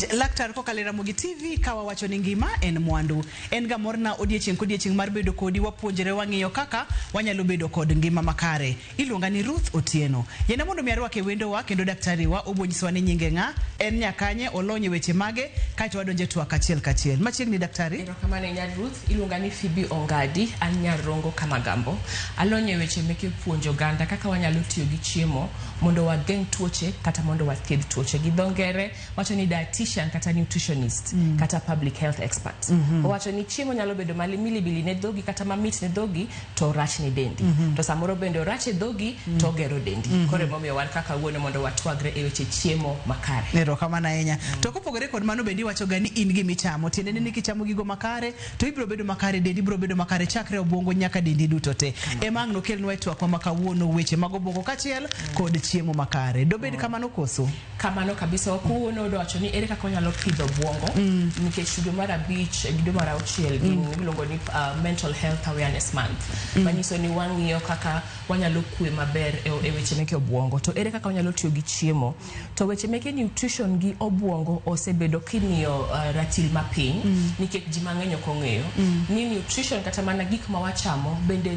Penj laktar kokalo e Ramogi TV ka wawacho ni ngima en mwandu. En ga morna odiechieng' kodiechieng' mar bedo kodi wapuonjre wang'iyo kaka wanyalo bedo kod ngima makare. Iluonga ni Ruth Otieno. Yiena mondo mi arwak e wendowa kendo daktari wa obo nyisowa ni nyinge ng'a, en nyakanye, olony e weche mage, kaeto wadonjo e twak achiel kachiel. Machiegni daktari. Erokamano ahinya Ruth, iluonga ni Phoebe Ongadi, an nyar Rongo Kamagambo. Alony e weche meke puonjo oganda kaka wanyalo tiyo gi chiemo mondo wageng' tuoche kata mondo wathiedh tuoche. Gi dho ngere wacho ni dietitian kata nutritionist kata public health expert. Owacho ni chiemo nyalo bedo milibili ne dhogi kata mamit ne dhogi to orach ne dendi. To samoro bende orach e dhogi to ogero dendi. Koro emomiyo wan kaka wuono mondo watwagre e weche chiemo makare. Erokamano ahinya. To kopogore kod mano bende iwacho ga ni in gimichamo. Tiende ni kichamo gigo makare to ibiro bedo makare, dendi biro bedo makare chakre obwongo nyaka dendi duto te. Ema ang' nokelnwa e twakwa ma kawuono weche mag obwongo kaachiel kod chiemo makare. Dobed kamano koso? Kamano kabisa kawuono odwa wacho ni ere kaka wanyalo pidho obwongo nikech dwe mar abich gi dwe mar auchiel gin iluongo ni mental health awareness month manyiso ni wang'iyo kaka wanyalo kwe maber e weche meke obwongo to ere kaka wanyalo tiyo gi chiemo to weche meke nutrition gi obwongo osebedo kimiyo ratil mapiny nikech ji mang'eny ok ong'eyo ni nutrition kata mana gik ma wachamo bende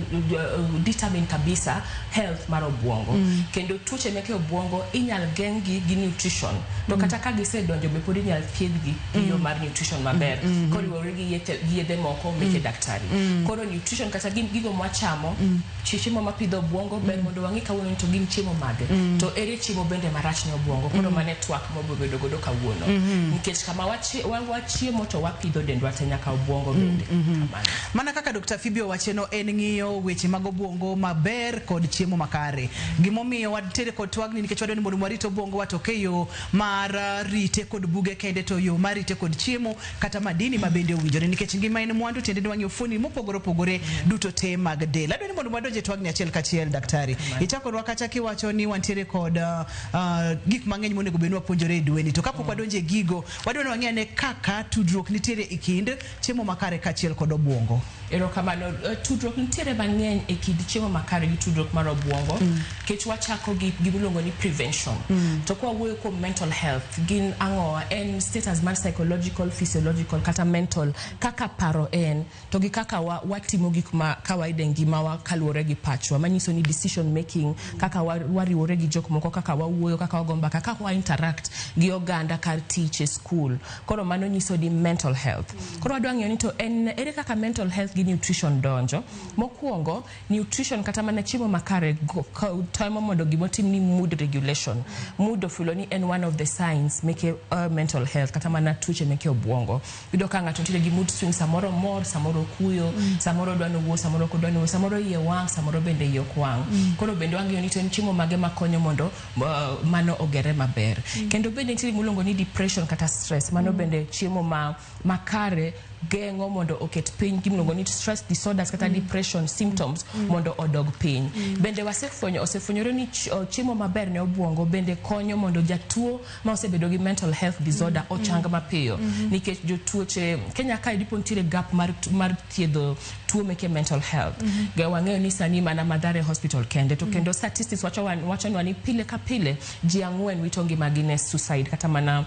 determine kabisa health mar obwongo kendo tuoche meke obwongo inyal geng'gi gi nutrition to kata ka gisedonjo be pod inyal thiedhgi gi yo mar nutrition maber koriwore gi yedhe moko meke daktari. Koro nutrition kata gigo mwachamo, chiemo mapidho obwongo ber mondo wang'e kawuono ni to gin chiemo mage to ere chiemo bende marach ne obwongo. Koro mano e twak mwabiro bedo godo kawuono nikech kama wachiemo to wapidho dendwa te nyaka obwongo bende. Kamano. Mana kaka Dr. Phoebe owacheno en ng'iyo weche mag obwongo maber kod chiemo makare. Gimomiyo wantiere kod twagni nikech wadwa ni mondo warit obwongo wa to ok e yo mar rite kod buge kende to yo mar rite kod chiemo kata madini ma bende owinjore nikech ngima en mwandu tiende ni wang'iyo fuoni mopogore opogore duto te mag del. Adwa ni mondo wadonj e twagni achiel kachiel daktari. Ichakonwa kacha kiwacho ni wantiere kod gik mang'eny monego bed ni wapuonjore e dweni to kapok wadonjo e gigo wadwa ni wang'e ane kaka tudruok nitiere e kind chiemo makare kaachiel kod obwongo. Erokamano. Tudruok nitiere mang'eny e kind chiemo makare gi tudruok mar obwongo nikech wachako gi gimiluongo ni prevention. To kwa wuoyo kuom mental health, gin ang'owa? En status mar psychological, physiological kata mental kaka paro en to gi kaka watimo gik ma kawaida e ngimawa kaluwore gi pachwa manyiso ni decision making kaka wariwore gi jok moko kaka wawuoyo kaka wago mbaka kaka wa interact gi oganda kar tich e school. Koro mano nyiso ni mental health. Koro wadwa ng'iyo ni to en ere kaka mental health gi nutrition donjo. Mokwongo nutrition kata mana chiemo makare temo mondo gimotim ni mood regulation. Mood ofulo ni en one of the signs meke mental health kata mana tuoche meke obwongo. Iyudo ka ng'ato nitiere gi mood swing, samoro mor, samoro okuyo, samoro odwa nowuo, samoro ok odwa nowuo, samoro iye wang', samoro bende iye ok wang'. Koro bende wang'iyo ni to en chiemo mage makonyo mondo mano ogere maber. Kendo bende nitie gimiluongo ni depression kata stress, mano bende chiemo makare geng'o mondo oket piny gimiluongo ni stress disorders kata depression symptoms mondo odog piny. Bende osefwenyore ni chiemo maber ne obwongo bende konyo mondo jatuo ma osebedo gi mental health disorder ochang mapiyo nikech jotuoche Kenya kae dipo nitiere gap mar thiedho tuo meke mental health. Wang'eyo ni sani mana Mathare Hospital kende to kendo statistics wachonwa ni pile ka pile ji 4 wito ngimagi ne suicide kata mana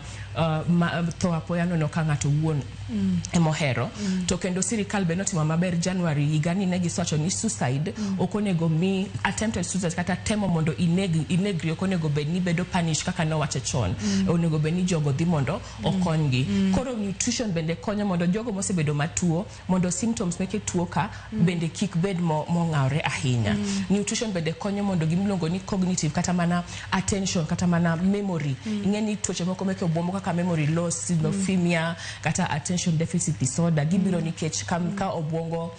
tho apoya nono ka ng'ato wuon emohero. To kendo sirikal be notimo maber January higani ne gisewacho ni suicide ok onego mi attempted suicide kata temo mondo inegri ok onego bed ni bedo punish kaka nowacho chon. Onego bed ni jogo dhi mondo okonygi. Koro nutrition bende konyo mondo jogo mosebedo matuo mondo symptoms meke tuo ka bende kik bed mong'awre ahinya. Nutrition bende konyo mondo gimiluongo ni cognitive kata mana attention kata mana memory. Ing'e ni tuoche moko meke obwongo kaka memory loss, schizophrenia kata attention deficit disorder gibiro nikech ka obwongo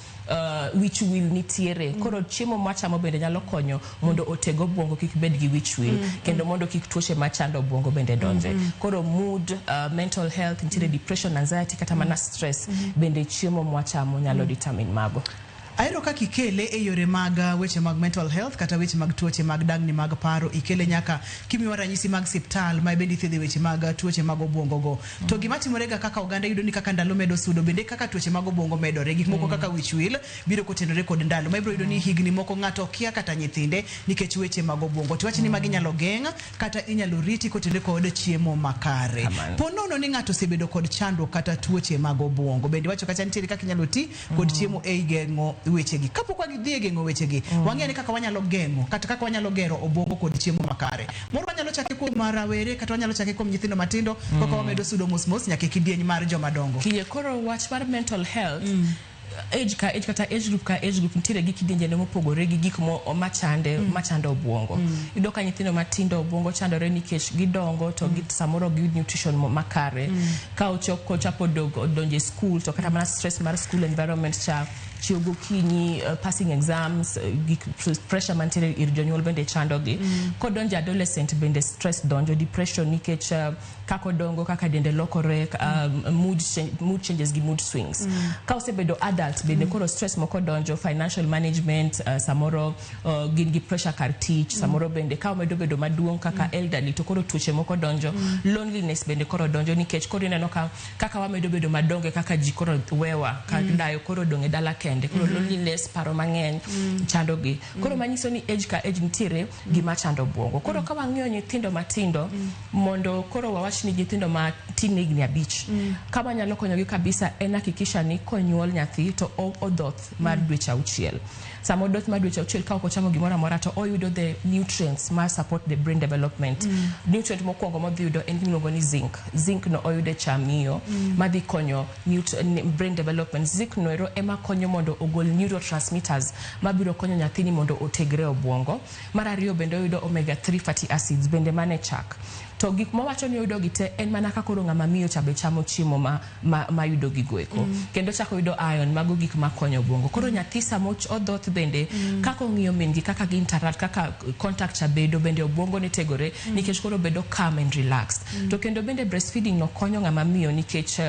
wich wil nitiere. Koro chiemo mwachamo bende nyalo konyo mondo oteg obwongo kik bed gi wich wil kendo mondo kik tuoche machando obwongo bende donje. Koro mood, mental health, nitiere depression, anxiety kata mana stress bende chiemo mwachamo nyalo determine mago. Ahero kaka ikele e yore mag weche mag mental health kata weche mag tuoche mag dangni mag paro, ikele nyaka kimiwa ranyisi mag siptal ma bende ithiedhe weche mag tuoche mag obwongo go. To gima timore ga kaka oganda yudo ni kaka ndalo medo sudo bende kaka tuoche mag obwongo medore, gik moko kaka wich wil biro kotenore kod ndalo ma ibiro yudo ni higni moko ng'ato kia kata nyithinde nikech weche mag obwongo. To wach ni magi inyalo geng' kata inyalo riti kotenore kod chiemo makare. Kamano. Po nono ni ng'ato osebedo kod chandruok kata tuoche mag obwongo, bende iwacho kacha nitiere kaka inyalo ti kod chiemo ei geng'o wechegi. Kapok wadhi e geng'o wechegi, wang'e ni kaka wanyalo geng'o kata kaka wanyalo gero obwongo kod chiemo makare. Moro wanyalo chake kuom rawere kata wanyalo chake kuom nyithindo matindo kaka wamedo sudo mos mos nyaka e kidieny mar joma dongo. Kiye koro wach mar mental health, age ka age kata age group ka age group nitiere gi kidienje mopogore gi gik mo machande machando obwongo. Iyudo ka nyithindo matindo obwongo chandore nikech gidongo to gi samoro ok giyud nutrition makare. Ka ochako chapo donjo e school to kata mana stress mar school environment cha, chiew gokinyi, passing exams, gik pressure mantiere ir jonyuol bende chandogi. Kodonjo adolescent bende stress donjo, depression nikech kaka odongo, kaka dende lokore, mood changes gi mood swings. Ka osebedo adult bende koro stress moko donjo, financial management, samoro gin gi pressure kar tich, samoro bende ka omedo bedo maduong' kaka elderly to koro tuoche moko donjo, loneliness bende koro donjo nikech koro ineno ka kaka wamedo bedo madongo e kaka ji koro wewa, ka dayo koro odong' e dala kende, koro loneliness, paro mang'eny chando gi. Koro manyiso ni age ka age nitiere gima chando obwongo. Koro ka wang'iyo nyithindo matindo, mondo koro wawach ni nyithindo ma tin higni 5, ka wanyalo konyogi kabisa en hakikisha ni konyuol nyathi to odhoth mar dweche 6. Sama odoth mar dweche 6 ka ok ochamo gimoro amora to oyudo the nutrients ma support the brain development. Nutrient mokwongo modhi yudo en gimiluongo ni zinc. Zinc no oyudo e cha miyo madhi konyo brain development. Zinc no ero ema konyo mondo ogol neurotransmitters mabiro konyo nyathini mondo otegre obwongo. Mar ariyo bende oyudo omega 3 fatty acids bende mane chak. To gik mawacho ni oyudo gi te en mana ka koro ng'ama miyo cha be chamo chiemo ma yudo gigo eko. Kendo chako yudo iron, mago gik makonyo obwongo. Koro nyathi sama odhoth bende kaka ong'iyo min gi, kaka gi interact, kaka contact cha bedo, bende obwongo ne tegore nikech koro bedo calm and relaxed. To kendo bende breastfeeding no konyo ng'ama miyo nikech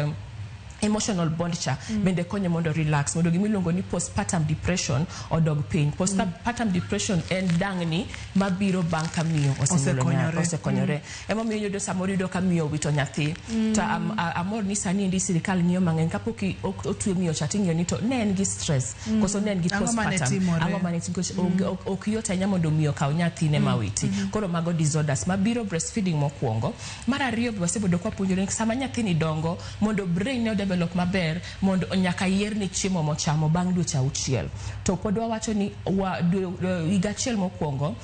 emotional bond cha bende konyo mondo relax, mondo gimiluongo ni postpartum depression odog piny. Postpartum depression en dangni mabiro bang' ka miyo osenyuolo nyathi, Osekonyore. osekonyore. Emomiyo iyudo samoro iyudo ka miyo owito nyathi. To amor ni sani endi sirikal ng'iyo mang'eny kapok otwe miyo cha ting'iyo ni to ne en gi stress koso ne en gi Ang'o mane postpartum. timore? Ang'o mane timore? Nikech ok yot ahinya mondo miyo okaw nyathine mawiti. Koro mago disorders mabiro breastfeeding mokwongo. Mar ariyo be wasebedo kwa puonjore ni sama nyathini dongo mondo brain ne odevelop maber, mondo nyaka yier ni chiemo mochamo bang' dweche 6. To pod wawacho ni higa achiel mokwongo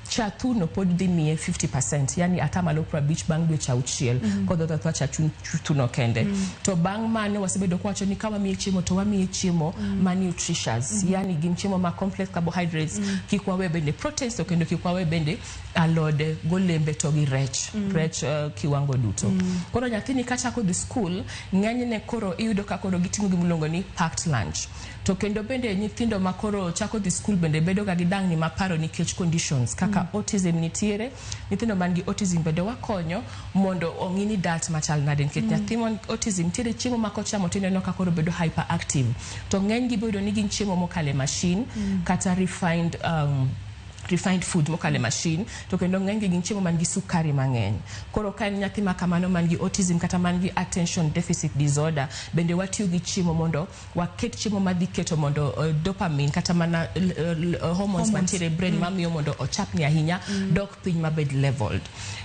cha thuno pod dhi miye 50%, yani atamalo 50 bang' dweche 6 kodhodho athoa cha thuno kende. To bang' mano wasebedo kwawacho ni ka wamiye chiemo to wamiye chiemo ma nutritious, yani gin chiemo ma complex carbohydrates, kik wawe bende proteins, to kendo kik wawe bende alode golembe to gi rech, rech kiwango duto. Koro nyathini kachako dhi school, ng'enyne koro iyudo ka koro giting'o gimiluongo ni packed lunch. To kendo bende nyithindo ma koro chako dhi school bende bedo ga gi dangni maparo nikech conditions kaka autism nitiere. Nyithindo man gi autism bende wakonyo mondo ong'i ni diet machal nade, nikech nyathi man gi autism nitiere chiemo ma kochamo tineno ka koro bedo hyperactive. To ng'eny gi bedo ni gin chiemo mokale machine kata refined food mokale machine, to kendo ng'eny gi gin chiemo man gi sukari mang'eny. Koro ka en nyathi ma kamano man gi autism kata man gi attention deficit disorder, bende watiyo gi chiemo mondo waket chiemo madhi keto mondo dopamine kata mana hormones Hormones. mantiere e brain mamiyo mondo ochapni ahinya dok piny mabed leveled.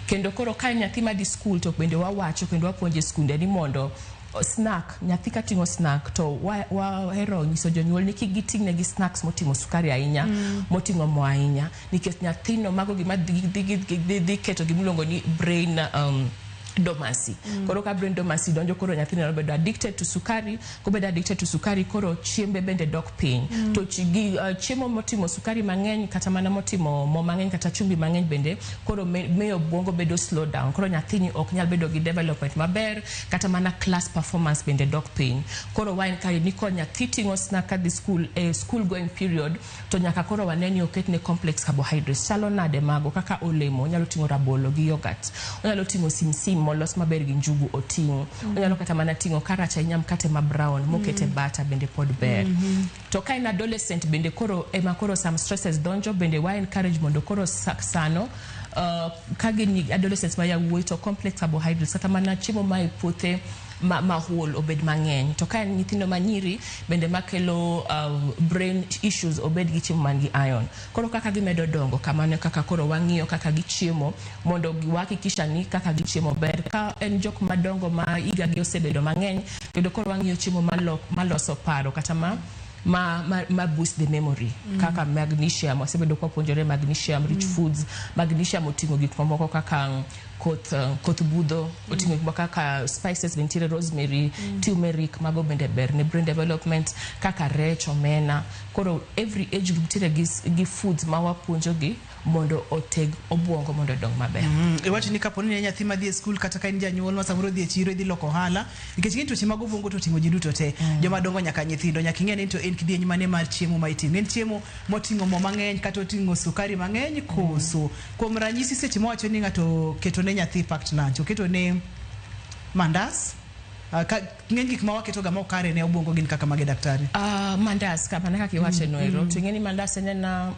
Kendo koro ka en nyathi madhi school to bende wawacho kendo wapuonjo e skunde ni mondo snack, nyathi kating'o snack to wahero nyiso jonyuol ni kik giting'ne gi snacks moting'o sukari ahinya, moting'o mo ahinya, nikech nyathino mago gima dhi keto gimiluongo ni brain dormancy. Koro ka brain dormancy donjo, koro nyathino nyalo bedo addicted to sukari. Kobedo addicted to sukari, koro chiembe bende dok piny. To chiemo motimo sukari mang'eny kata mana motimo mo mang'eny kata chumbi mang'eny bende koro miyo obwongo bedo slow down. Koro nyathini ok nyal bedo gi development maber, kata mana class performance bende dok piny. Koro wa encourage ni ko nyathi ting'o snack kadhi school, school going period, to nyaka koro wane ni oketne complex carbohydrates. Chalo nade mago? Kaka olemo, onyalo ting'o rabolo gi yogurt, onyalo ting'o simsim molos maber gi njugu oting'. Onyalo kata mana ting'o karach ahinya mkate ma brown mokete butter bende pod ber. To ka en adolescent bende koro ema koro some stresses donjo bende wa encourage mondo koro sano ka gin adolescents ma yawuoyi to complex carbohydrates kata mana chiemo ma e puothe ma whole obed mang'eny. To ka en nyithindo manyiri bende makelo brain issues obed gi chiemo man gi iron. Koro kaka gimedo dongo kamano kaka koro wang'iyo kaka gichiemo mondo wahakikisha ni kaka gichiemo ber. Ka en jok madongo ma higa gi osebedo mang'eny kendo koro wang'iyo chiemo maloso paro kata ma boost the memory kaka magnesium. Wasebedo kwa puonjore magnesium rich foods. Magnesium oting'o gik mamoko kaka koth budho, oting'o gik moko kaka spices, be nitiere rosemary, turmeric, mago bende ber ne brain development, kaka rech, omena. Koro every age group nitiere gi foods ma wapuonjogi mondo oteg obuongo mondo odong maber. Iwacho ni kapo ni en nyathi madhi e skul kata ka en janyuol ma samoro dhi e chiro idhi loko ohala nikech ing'e tuoche mag obuongo to oting'o ji duto te, joma dongo nyaka nyithindo. Nyaka ing'e ni to en kidieny mane mar chiemo ma iting'o, en chiemo moting'o mo mang'eny kata oting'o sukari mang'eny koso. Kuom ranyisi, seche mawacho ni ng'ato keto ne nyathi packed lunch, oketo ne mandas, ng'eny gik ma waketo ga ma ok kare ne obuongo gin kaka mage, daktari? Mandas kamano kaka iwacho no ero, to ing'e ni mandas en ena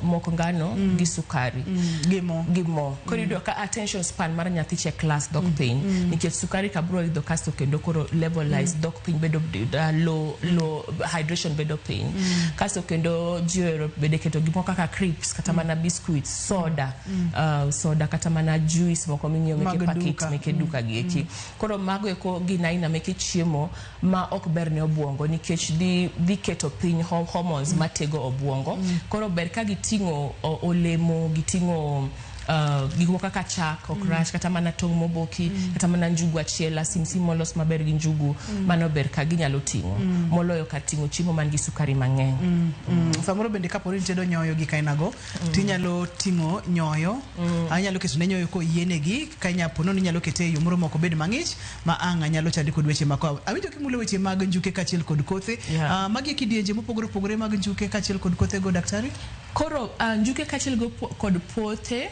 mok ngano gi sukari gi mo. Gi mo. Koro iyudo ka attention span mar nyathi che class dok piny nikech sukari ka bro idho, kasto kendo koro levelize dok piny, bedo low hydration bedo piny. Kasto kendo ji ohero bende keto gik moko kaka crisps, kata mana biscuits, soda kata mana juice moko minyiewo meke mag packet duka. Meke duka gi eki. Koro mago eko gin aina meke chiemo ma ok ber ne obuongo nikech dhi keto piny hormones matego obuongo. Koro ber ka giting'o olemo, giting'o gik moko kaka chak ok rach, kata mana tong' moboki, kata mana njugu achiela, simsim molos maber gi njugu, mano ber ka ginyalo ting'o moloyo kar ting'o chiemo man gi sukari mang'eny. Samoro bende kapo ni itedo nyoyo gi kainago, tinyalo ting'o nyoyo, anyalo keto ne nyoyo koyienegi ka po nono inyalo kete e yo moro mok obed mang'ich ma ang' anyalo chandi kod weche mako. Awinjo kimulo weche mag njuke kaachiel kod kothe. Magi e kidienje mopogore opogore mag njuke kaachiel kod kothe go, daktari? Koro njuke kaachiel kod puothe,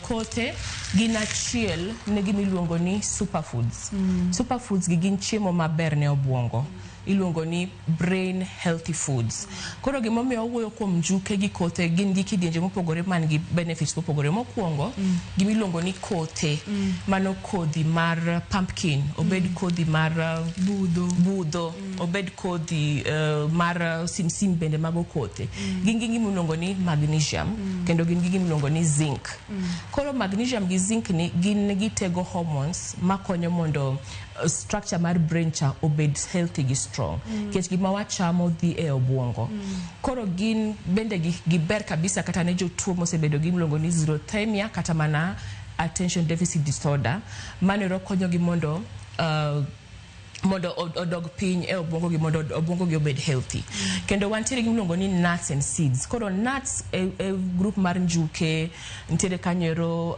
kothe gin achiel ne gimiluongo ni superfoods. Superfoods gi gin chiemo maber ne obuongo. Iluongo ni brain healthy foods. Koro gimomiyo wawuoyo kuom njuke gi kothe, gin gi kidienje mopogore man gi benefits mopogore. Mokwongo, gimiluongo ni kothe, mano kodhi mar pumpkin, obed kodhi mar budho, budho, obed kodhi mar simsim bende, mago kothe. Gin gi gimiluongo ni magnesium, kendo gin gi gimiluongo ni zinc. Koro magnesium gi zinc ni gin gitego hormones makonyo mondo structure mar brain cha obed healthy gi strong. Nikech gima wachamo dhi e obuongo. Koro gin bende giber kabisa kata ne jotuo mosebedo gi miluongo ni xerostomia kata mana attention deficit disorder. Mano ero konyogi mondo odog piny e obuongo gi mondo obuongo gi obed healthy. Kendo wantiere gi miluongo ni nuts and seeds. Koro nuts e group mar njuke, nitiere kanyo ero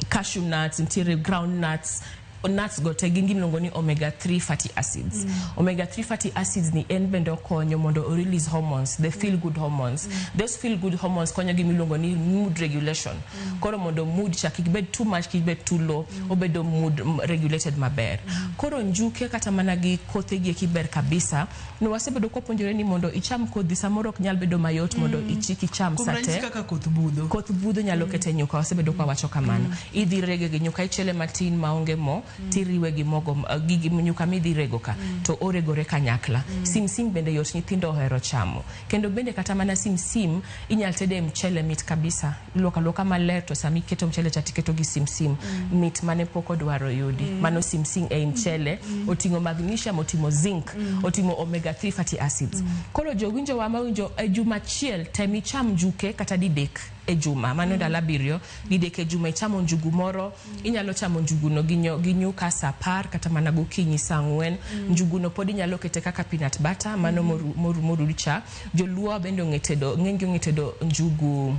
cashew nuts, nitiere ground nuts, nuts go te gin gimiluongo ni omega 3 fatty acids. Omega 3 fatty acids ni en bende okonyo mondo o release hormones, the feel good hormones. Those feel good hormones konyo gimiluongo ni mood regulation. Koro mondo mood cha kik bed too much, kik bed too low, obedo mood regulated maber. Koro njuke kata mana gi kothe gi eki ber kabisa. Ne wasebedo kwapuonjore ni mondo icham kodhi samoro ok nyal bedo mayot mondo ichik icham Kuom sate. Ranyisi kaka koth budho. Koth budho nyalo kete nyuka, wasebedo kwa wacho kamano. Idhi rege gi nyuka, ichiele matin maonge mo, tiriwe gi mogo gi nyuka midhi rego ka, to oregore kanyakla. Simsim bende yot, nyithindo ohero chamo. Kendo bende kata mana simsim inyal tede e mchele, mit kabisa. Iluoko aluoka maler to sama iketo mchele cha tiketo gi simsim, mit mane pok odwaro yudi. Mano simsim ei mchele, oting'o magnesium, oting'o zinc, oting'o omega 3 fatty acids. Koro jowinjo wa mawinjo, e juma achiel tem icham njuke kata didek e juma, mano ndalo 7, didek e juma ichamo njugu moro. Inyalo chamo njuguno gi nyuka saa 10 kata mana gokinyi saa 4. Njuguno pod inyalo kete kaka peanut butter, mano moru cha. Joluo bende ong'e tedo, ng'eny gi ong'e tedo njugu.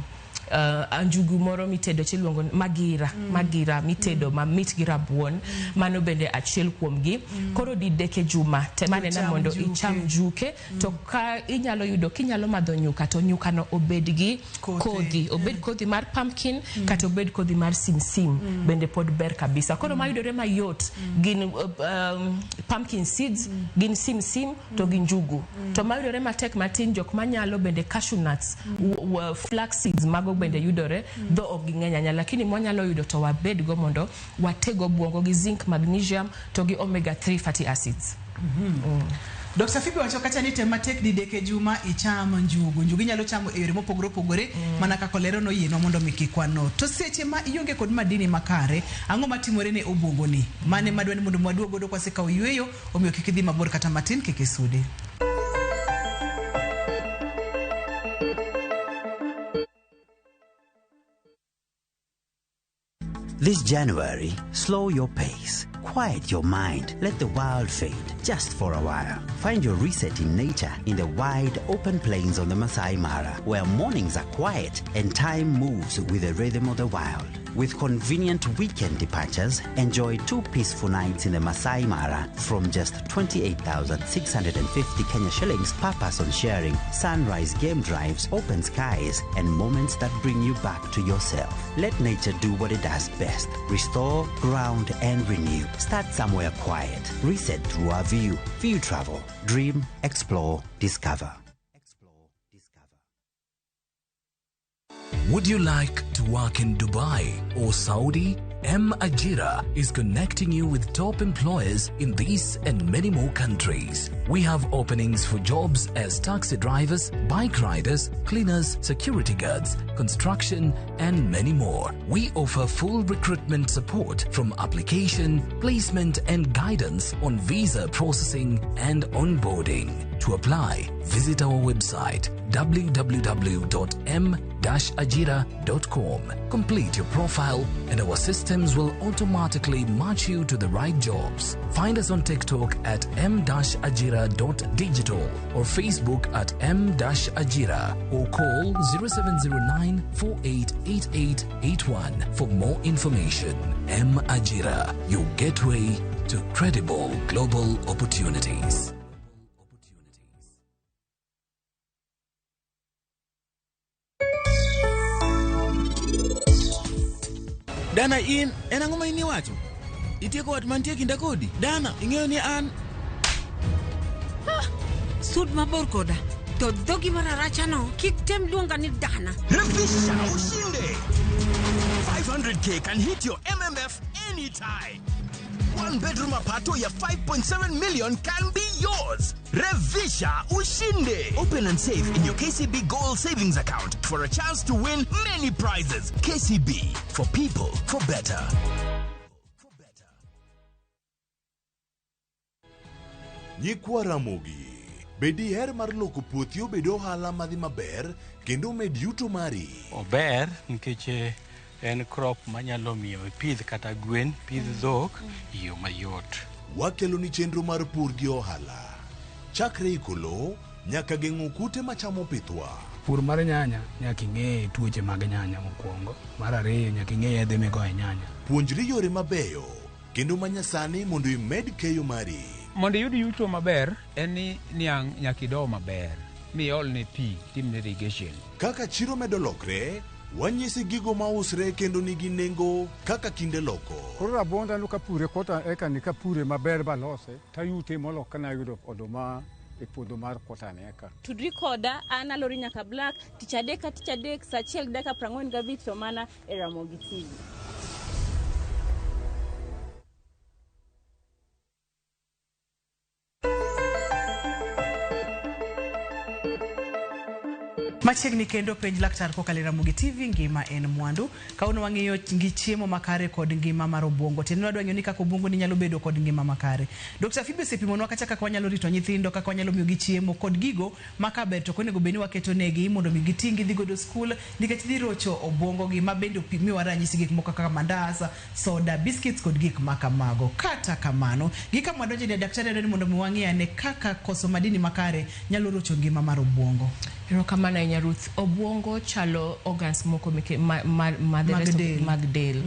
Njugu moro mitedo chiluongo ni magira. Magira mitedo mamit gi rabuon. Mano bende achiel kuom gi. Koro didek e juma tem anena Icham mondo njuke. icham njuke. To ka inyalo yudo kinyalo madho nyuka to nyuka no obed gi Kothe. kodhi, obed kodhi mar pumpkin kata obed kodhi mar simsim bende pod ber kabisa. Koro mayudore mayot gin pumpkin seeds, gin simsim to gi njugu. To mayudore matek matin, jok manyalo bende cashew nuts, flax seeds, mago bende yudore, dho ok ging'eny ahinya, lakini mwanyalo yudo to wabed go mondo wateg obwongo gi zinc, magnesium to gi omega 3 fatty acids. Dr. Phoebe wacho kacha ni tem matek didek e juma icham njugu. Njugu inyalo chamo e yore mopogore opogore mana kaka olero noyienwa mondo mi kik wano. To seche ma ionge kod madini makare, ang'o matimore ne obwongoni? Mane madwa ni mondo waduog godo kwasekawo yueyo, omiyo kik idhi mabor kata matin, kik isudi. This January, slow your pace, quiet your mind, let the world fade just for a while. Find your reset in nature in the wide open plains of the Masai Mara, where mornings are quiet and time moves with the rhythm of the wild. With convenient weekend departures, enjoy 2 peaceful nights in the Masai Mara from just 28,650 Kenya shillings per person sharing, sunrise game drives, open skies, and moments that bring you back to yourself. Let nature do what it does best. Restore, ground, and renew. Start somewhere quiet. Reset through our view. View Travel. Dream, explore, discover. Explore, discover. Would you like to work in Dubai or Saudi? M Ajira is connecting you with top employers in these and many more countries. We have openings for jobs as taxi drivers, bike riders, cleaners, security guards, construction, and many more. We offer full recruitment support from application, placement, and guidance on visa processing and onboarding. To apply, visit our website www.m-ajira.com. Complete your profile and our systems will automatically match you to the right jobs. Find us on TikTok at m-ajira.digital or Facebook at m-ajira or call 0709 488881 for more information. M Ajira, your gateway to credible global opportunities. Dana, in en ang'o ma in iwacho? Itieko wat mantie kinda kodi? Dana, ing'eyo ni an Sud mabor koda. To dhogi mararachano kik tem luonga ni dana. Revisha ushinde. 500K can hit your MMF anytime. One bedroom apartment ya 5.7 million can be yours. Revisha ushinde. Open and save in your KCB Gold Savings Account for a chance to win many prizes. KCB, for people, for better. For better. Nyikwa Ramogi, be diher mar loko puothi obed ohala madhi maber kendo med yuto mari? Ober nikech en crop manyalo miyo ipidh kata gwen, pidh dhok e yo mayot. Wakelo ni chenro mar pur gi ohala. Chakre iko lowo nyaka geng'o kute machamo pithwa. Pur mar nyanya nyaka ing'e tuoche mag nyanya mokwongo. Mar ariyo, nyaka ing'e yedhe migoyo e nyanya. Puonjri yore mabeyo kendo manyasani mondo imed keyo mari. Mondo iyud yuto maber en ni niang' nyaka ido maber miolne pi, timne irrigation. Kaka chiro medo lokre, wanyisi gigo mausre kendo nigi nengo kaka kinde loko. Koro rabuonda no kapure kota eka ni kapure maber balose tayute molo kana yudo oduma e puodho mar kota ni eka. Tudri koda an Alori Nyaka Black tich adek ka tich adek saa achiel gi dakika 45 to mana e Ramogi TV. Machiegni kendo penj laktar kokalo e Ramogi TV, ngima en mwandu. Kawuono wang'iyo gi chiemo makare kod ngima mar obwongo. Tiende wadwa ng'eyo ni kaka obwongo ni nyalo bedo kod ngima makare. Dr. Phoebe osepimonwa kacha kaka wanyalo rito nyithindo, kaka wanyalo miyogi chiemo kod gigo ma kaber to ok onego bed ni waketo negi mondo mi giting' gidhi godo skul nikech dhi rocho obwongo gi ma bende miwa ranyisi gik moko kaka mandas, soda, biscuits kod gik ma kamago. Kata kamano, gi kama wadonje ni daktari adwa ni mondo mi wang'i ane kaka koso madini makare nyalo rocho ngima mar obwongo. Erokamano ahinya. ahinya Ruth. Obwongo chalo organs moko meke, ma the Mag rest del. of, mag del.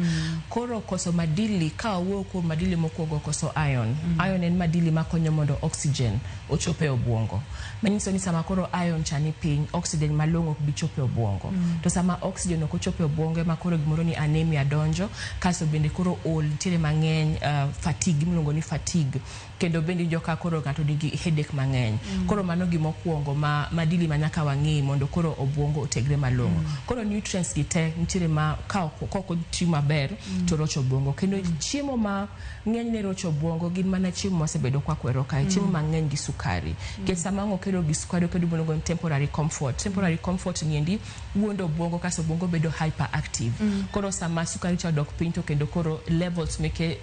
Koro koso madili, ka wawuoyo kuom madili mokwongo koso iron. Iron en madili makonyo mondo oxygen ochop e obwongo. Manyiso ni sama koro iron cha ni piny, oxygen malong'o ok bi chopo e obwongo. To sama oxygen ok ochopo e obwongo ema koro gimoro ni anemia donjo, kasto bende koro ol nitiere mang'eny, fatigue miluongo ni fatigue. Kendo bende iwinjo ka koro ng'ato nigi headache mang'eny. Koro mano gimokwongo ma madili ma nyaka wang'i mondo koro obwongo otegre malong'o. Koro nutrients gi te nitiere ma ka ok oti maber to rocho obwongo. Kendo chiemo ma ng'enyne rocho obwongo gin mana chiemo mwasebedo kwakwero kae, chiemo mang'eny gi sukari. Nikech sama ang' okedo gi sukari okedo gimiluongo ni temporary comfort. Temporary comfort ni endi wuondo obwongo kasto obwongo bedo hyperactive. Koro sama sukari cha odok piny to kendo koro levels meke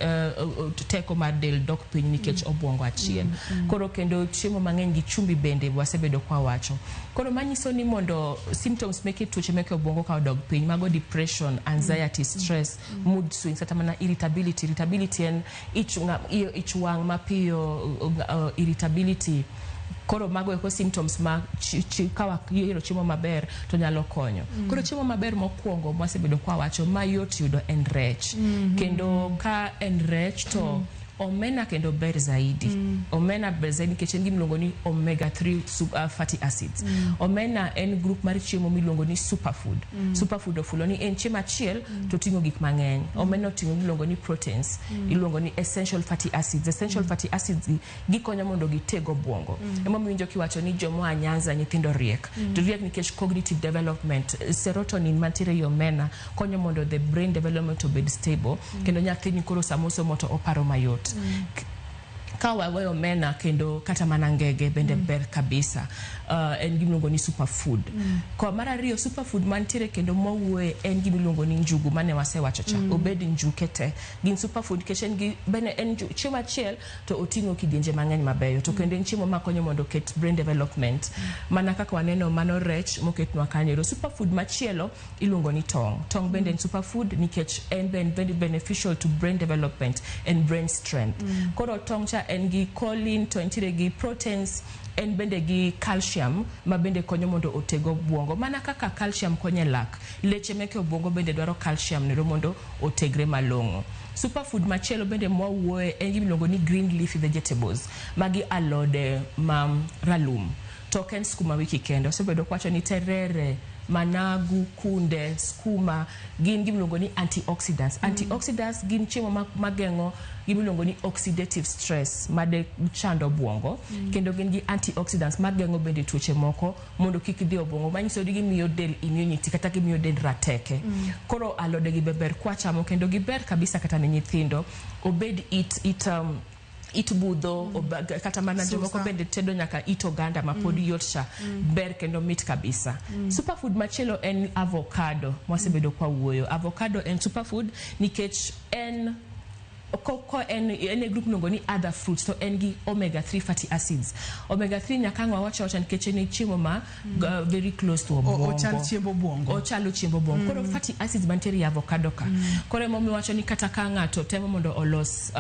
teko mar del dok piny nikech obwongo achiel. Koro kendo chiemo mang'eny gi chumbi bende wasebedo kwawacho. Koro manyiso ni mondo symptoms meke tuoche meke obwongo ka odog piny, mago depression, anxiety, stress, mood swings, kata mana irritability. Irritability en ich wang' mapiyo, irritability. Koro mago eko symptoms ma ka wayiero chiemo maber to nyalo konyo. Koro chiemo maber mokwongo mwasebedo kwawacho mayot yudo en rech. Kendo ka en rech to omena kendo ber zaidi. Omena ber zaidi nikech en gimiluongo ni omega 3 fatty acids. Omena en group mar chiemo miluongo ni superfood. Superfood ofulo ni en chiemo achiel to ting'o gik mang'eny. Omena oting'o gimiluongo ni proteins, iluongo ni essential fatty acids. Essential fatty acids gi gikonyo mondo giteg obwongo. Emomiyo iwinjo kiwacho ni jomoa Nyanza nyithindo riek. To riek nikech cognitive development, serotonin mantiere ei omena konyo mondo the brain development obed stable. Kendo nyathini koro sama osomo to oparo mayot. Ka waweyo omena kendo kata mana ngege bende ber kabisa. En gimiluongo ni superfood. Ko mar ariyo superfood mantiere kendo mwawuoye en gimiluongo ni njugu mane wasewacho cha. Obed njuke te. Gin superfood nikech en gi bende en chiemo achiel to oting'o kidienje mang'eny mabeyo. To kendo en chiemo makonyo mondo oket brain development. Mana kaka waneno mano rech moketnwa kanyo. Superfood machielo iluongo ni tong'. Tong' bende en superfood nikech en ben very beneficial to brain development and brain strength. Koro tong' cha en gi choline to entiere gi proteins, en bende gi calcium ma bende konyo mondo oteg obwongo. Mana kaka calcium konyo e lak, leche meke obwongo bende dwaro calcium nero mondo otegre malong'o. Superfood machielo bende mwawuoye en gimiluongo ni green leafy vegetables. Magi alode ma ralum. To ok en skuma wiki kende. Osebedo kwacho ni terere, managu, kunde, skuma gin gimiluongo ni antioxidants. Antioxidants gin chiemo mageng'o gimiluongo ni oxidative stress made chando obwongo. Kendo gin gi antioxidants mageng'o bende tuoche moko mondo kik dhi obwongo. Manyiso ni gimiyo del immunity kata gimiyo del rateke. Koro alode gi be ber kwachamo kendo giber kabisa kata ne nyithindo. Obed it budho, kata mana jomoko bende tedo nyaka it oganda ma pod yot cha. Ber kendo mit kabisa. Superfood machielo en avocado mwasebedo kwa wuoyo. Avocado en superfood nikech en ko en e group miluongo ni other fruits to en gi omega 3 fatty acids. Omega 3 nyaka ang' wawacho wacha nikech en chiemo ma very close to obwongo. Ochal chiemb obwongo. Ochalo chiemb obwongo. Koro fatty acids mantiere e avocado ka. Koro emomiyo wacho ni kata ka ng'ato temo mondo olos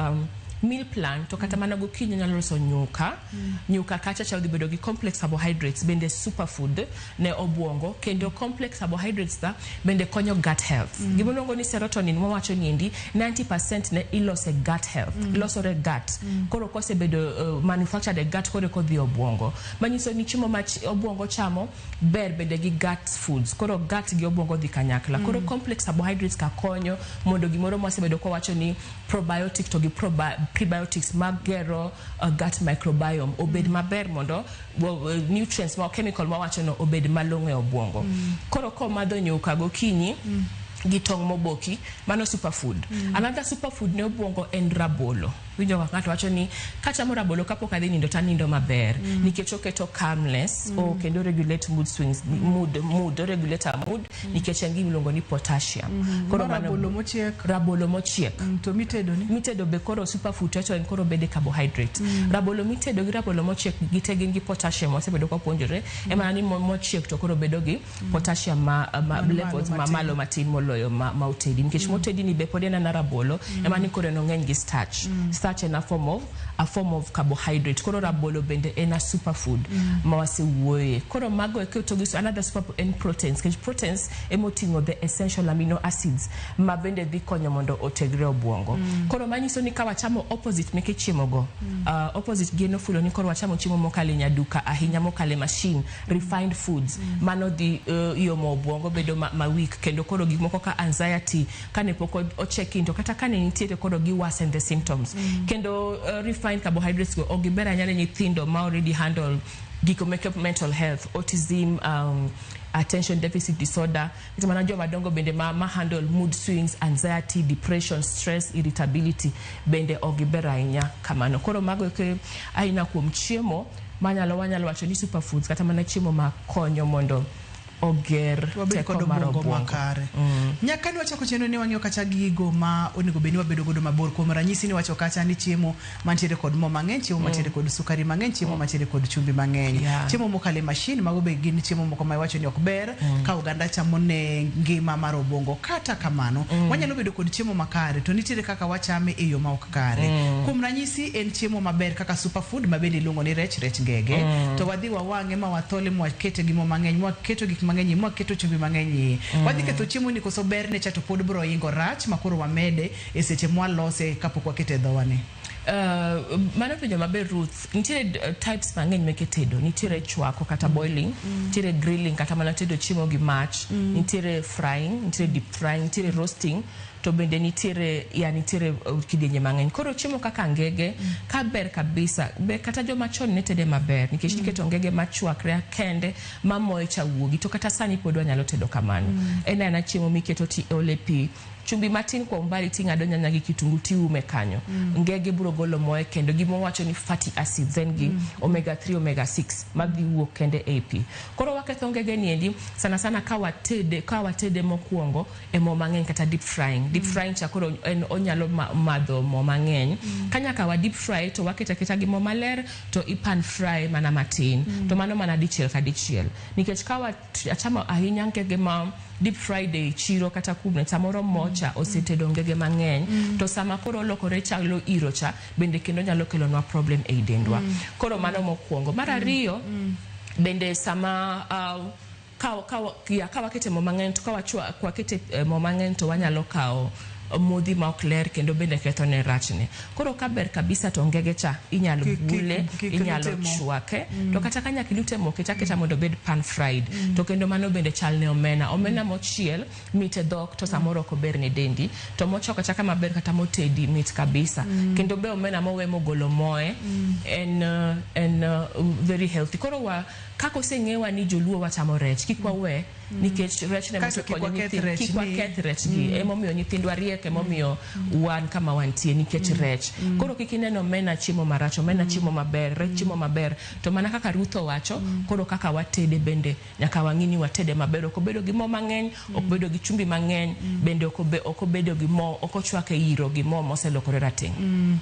meal plan to kata mana gokinyi nyalo loso nyuka. Nyuka kacha cha dhi bedo gi complex carbohydrates bende superfood ne obwongo kendo complex carbohydrates ta bende konyo gut health. Gimiluongo ni serotonin mwawacho ni endi 90% ne ilose gut health. Ilosore gut. Koro kosebedo manufactured e gut koro kodhi obwongo. Manyiso ni chiemo ma obwongo chamo ber bende gi gut foods. Koro gut gi obwongo dhi kanyakla. Koro complex carbohydrates ka konyo mondo gimoro mwasebedo kwawacho ni probiotic to gi prebiotics magero gut microbiome obed maber mondo nutrients ma chemical mawacho no obed malong'o e obwongo. Koro komadho nyuka gokinyi gi tong' moboki, mano superfood. Another superfood ne obwongo en rabolo. Winjo kaka ng'ato wacho ni kachamo rabolo kapok adhi nindo to anindo maber. Nikech oketo calmness, o kendo regulate mood swings, mood, o regulate our mood, nikech en gima iluongo ni potassium. Koro mano rabolo mochiek. Rabolo mochiek. To mitedo ni? Mitedo be koro superfood to en koro bede carbohydrate. Rabolo mitedo gi rabolo mochiek gite gin gi potassium wasebedo ka wapuonjore. Ema ni mochiek to koro bedo gi potassium ma levels ma malo matin moloyo ma otedi. Nikech motedi ni be pod en ana rabolo, ema ni koro en ong'eny gi starch. Starch en a form of carbohydrate. Koro rabolo bende en a superfood ma wasewuoye. Koro mago eko to gi another super en proteins, nikech proteins emoting'o the essential amino acids ma bende dhi konyo mondo otegre obwongo. Koro manyiso ni ka wachamo opposite meke chiemo go, opposite gi en ofulo ni koro wachamo chiemo mokale nyaduka ahinya, mokale machine, refined foods, mano dhi yomo obwongo bedo ma weak, kendo koro gik moko ka anxiety kane pok o check in, to kata kane nitiere, koro gi worsen the symptoms. Kendo refined carbohydrates go ok giber ahinya ne nyithindo ma already handle gik meke mental health, autism, attention deficit disorder, kata mana joma dongo bende ma handle mood swings, anxiety, depression, stress, irritability bende ok giber ahinya kamano. Koro mago eke aina kuom chiemo manyalo wanyalo wacho ni superfoods, kata mana chiemo makonyo mondo oger wabed teko kod mar obwongo obwongo. Makare. Nyaka ni wachako chenro ni wang'iyo kacha gigo ma onego bed ni wabedo godo mabor. Kuom ranyisi, ni wacho kacha ni chiemo mantiere kod mo mang'eny, chiemo mantiere kod sukari mang'eny, chiemo mantiere kod chumbi mang'eny, chiemo mokalo e mashin, mago be gin chiemo moko ma iwacho ni ok ber ka oganda chamo ne ngima mar obwongo. Kata kamano, wanyalo bedo kod chiemo makare to nitiere kaka wachame e yo ma ok kare. Kuom ranyisi, en chiemo maber kaka superfood ma bende iluongo ni rech, rech ngege, to wadhi wawang'e ma wathole, mwakete gi mo mang'eny, mwaketo gik mang'eny, mwaketo chumbi mang'eny iye. Wadhi ketho chiemo ni koso berne cha to pod bro ingo rach ma koro wamede e seche mwalose kapok wakete e dhowa ni? Mano penjo maber, Ruth. Nitiere types mang'eny meke tedo. Nitiere chwako kata boiling, nitiere grilling kata mana tedo chiemo gi mach, nitiere frying, nitiere deep frying, nitiere roasting, to bende nitiere ya nitiere kidienje mang'eny. Koro chiemo kaka ngege ka ber kabisa, be kata joma chon ne tede maber nikech niketo ngege machwakre kende ma moye cha wuogi, to kata sani pod wanyalo tedo kamano. En aena chiemo miketo ti ole pi, chumbi matin kwa umbali, ting'ado nyanya gi kitungu, tiume kanyo. Ngege biro golo moye kendo gima wacho ni fatty acids en gi omega 3, omega 6 madhi wuok kende e pi. Koro waketho ngege ni endi sana sana ka watede mokwongo e mo mang'eny kata deep frying. Deep frying cha koro en onyalo madho mo mang'eny. Ka nyaka wa deep fry to waketo aketa gi mo maler to i pan fry mana matin, to mano mana dichiel ka dichiel, nikech ka wachamo ahinya ngege ma deep fried e chiro kata kumne, samoro mocha osetedo ngege mang'eny, to sama koro olokore chalo iro cha bende kendo nyalo kelonwa problem ei dendwa. Koro mano mokwongo. Mar ariyo bende, sama ka wakete mo mang'eny to ka wakete mo mang'eny to wanyalo kawo modhi ma ok ler kendo bende ketho ne rachne. Koro ka ber kabisa to ngege cha inyalo bule, kik inyalo lute mo. Chwake, to kata ka nyaka ilute mo, ket aketa mondo obed pan fried. To kendo mano bende chal ne omena. Omena mochiel mit e dhok to samoro ok ober ne dendi, to mochwak achaka maber kata motedi mit kabisa. Kendo be omena mowe mogolo moe en very healthy. Koro wa kaka oseng'ewa ni joluo wachamo rech, kik wawe, nikech rech ne Kaeto kik mosekonyo waketh nyithind rech kik waketh rech gi. Emomiyo nyithindwa riek, emomiyo wan kama wantie nikech rech. Koro kik ineno omena chiemo marach, omena chiemo maber, rech chiemo maber, to mana kaka Ruth owacho, koro kaka watede bende nyaka wang'i ni watede maber, ok obedo gi mo mang'eny, ok obedo gi chumbi mang'eny, bende ok obedo gi mo, ok ochwake iro gi mo moselokore rateng'.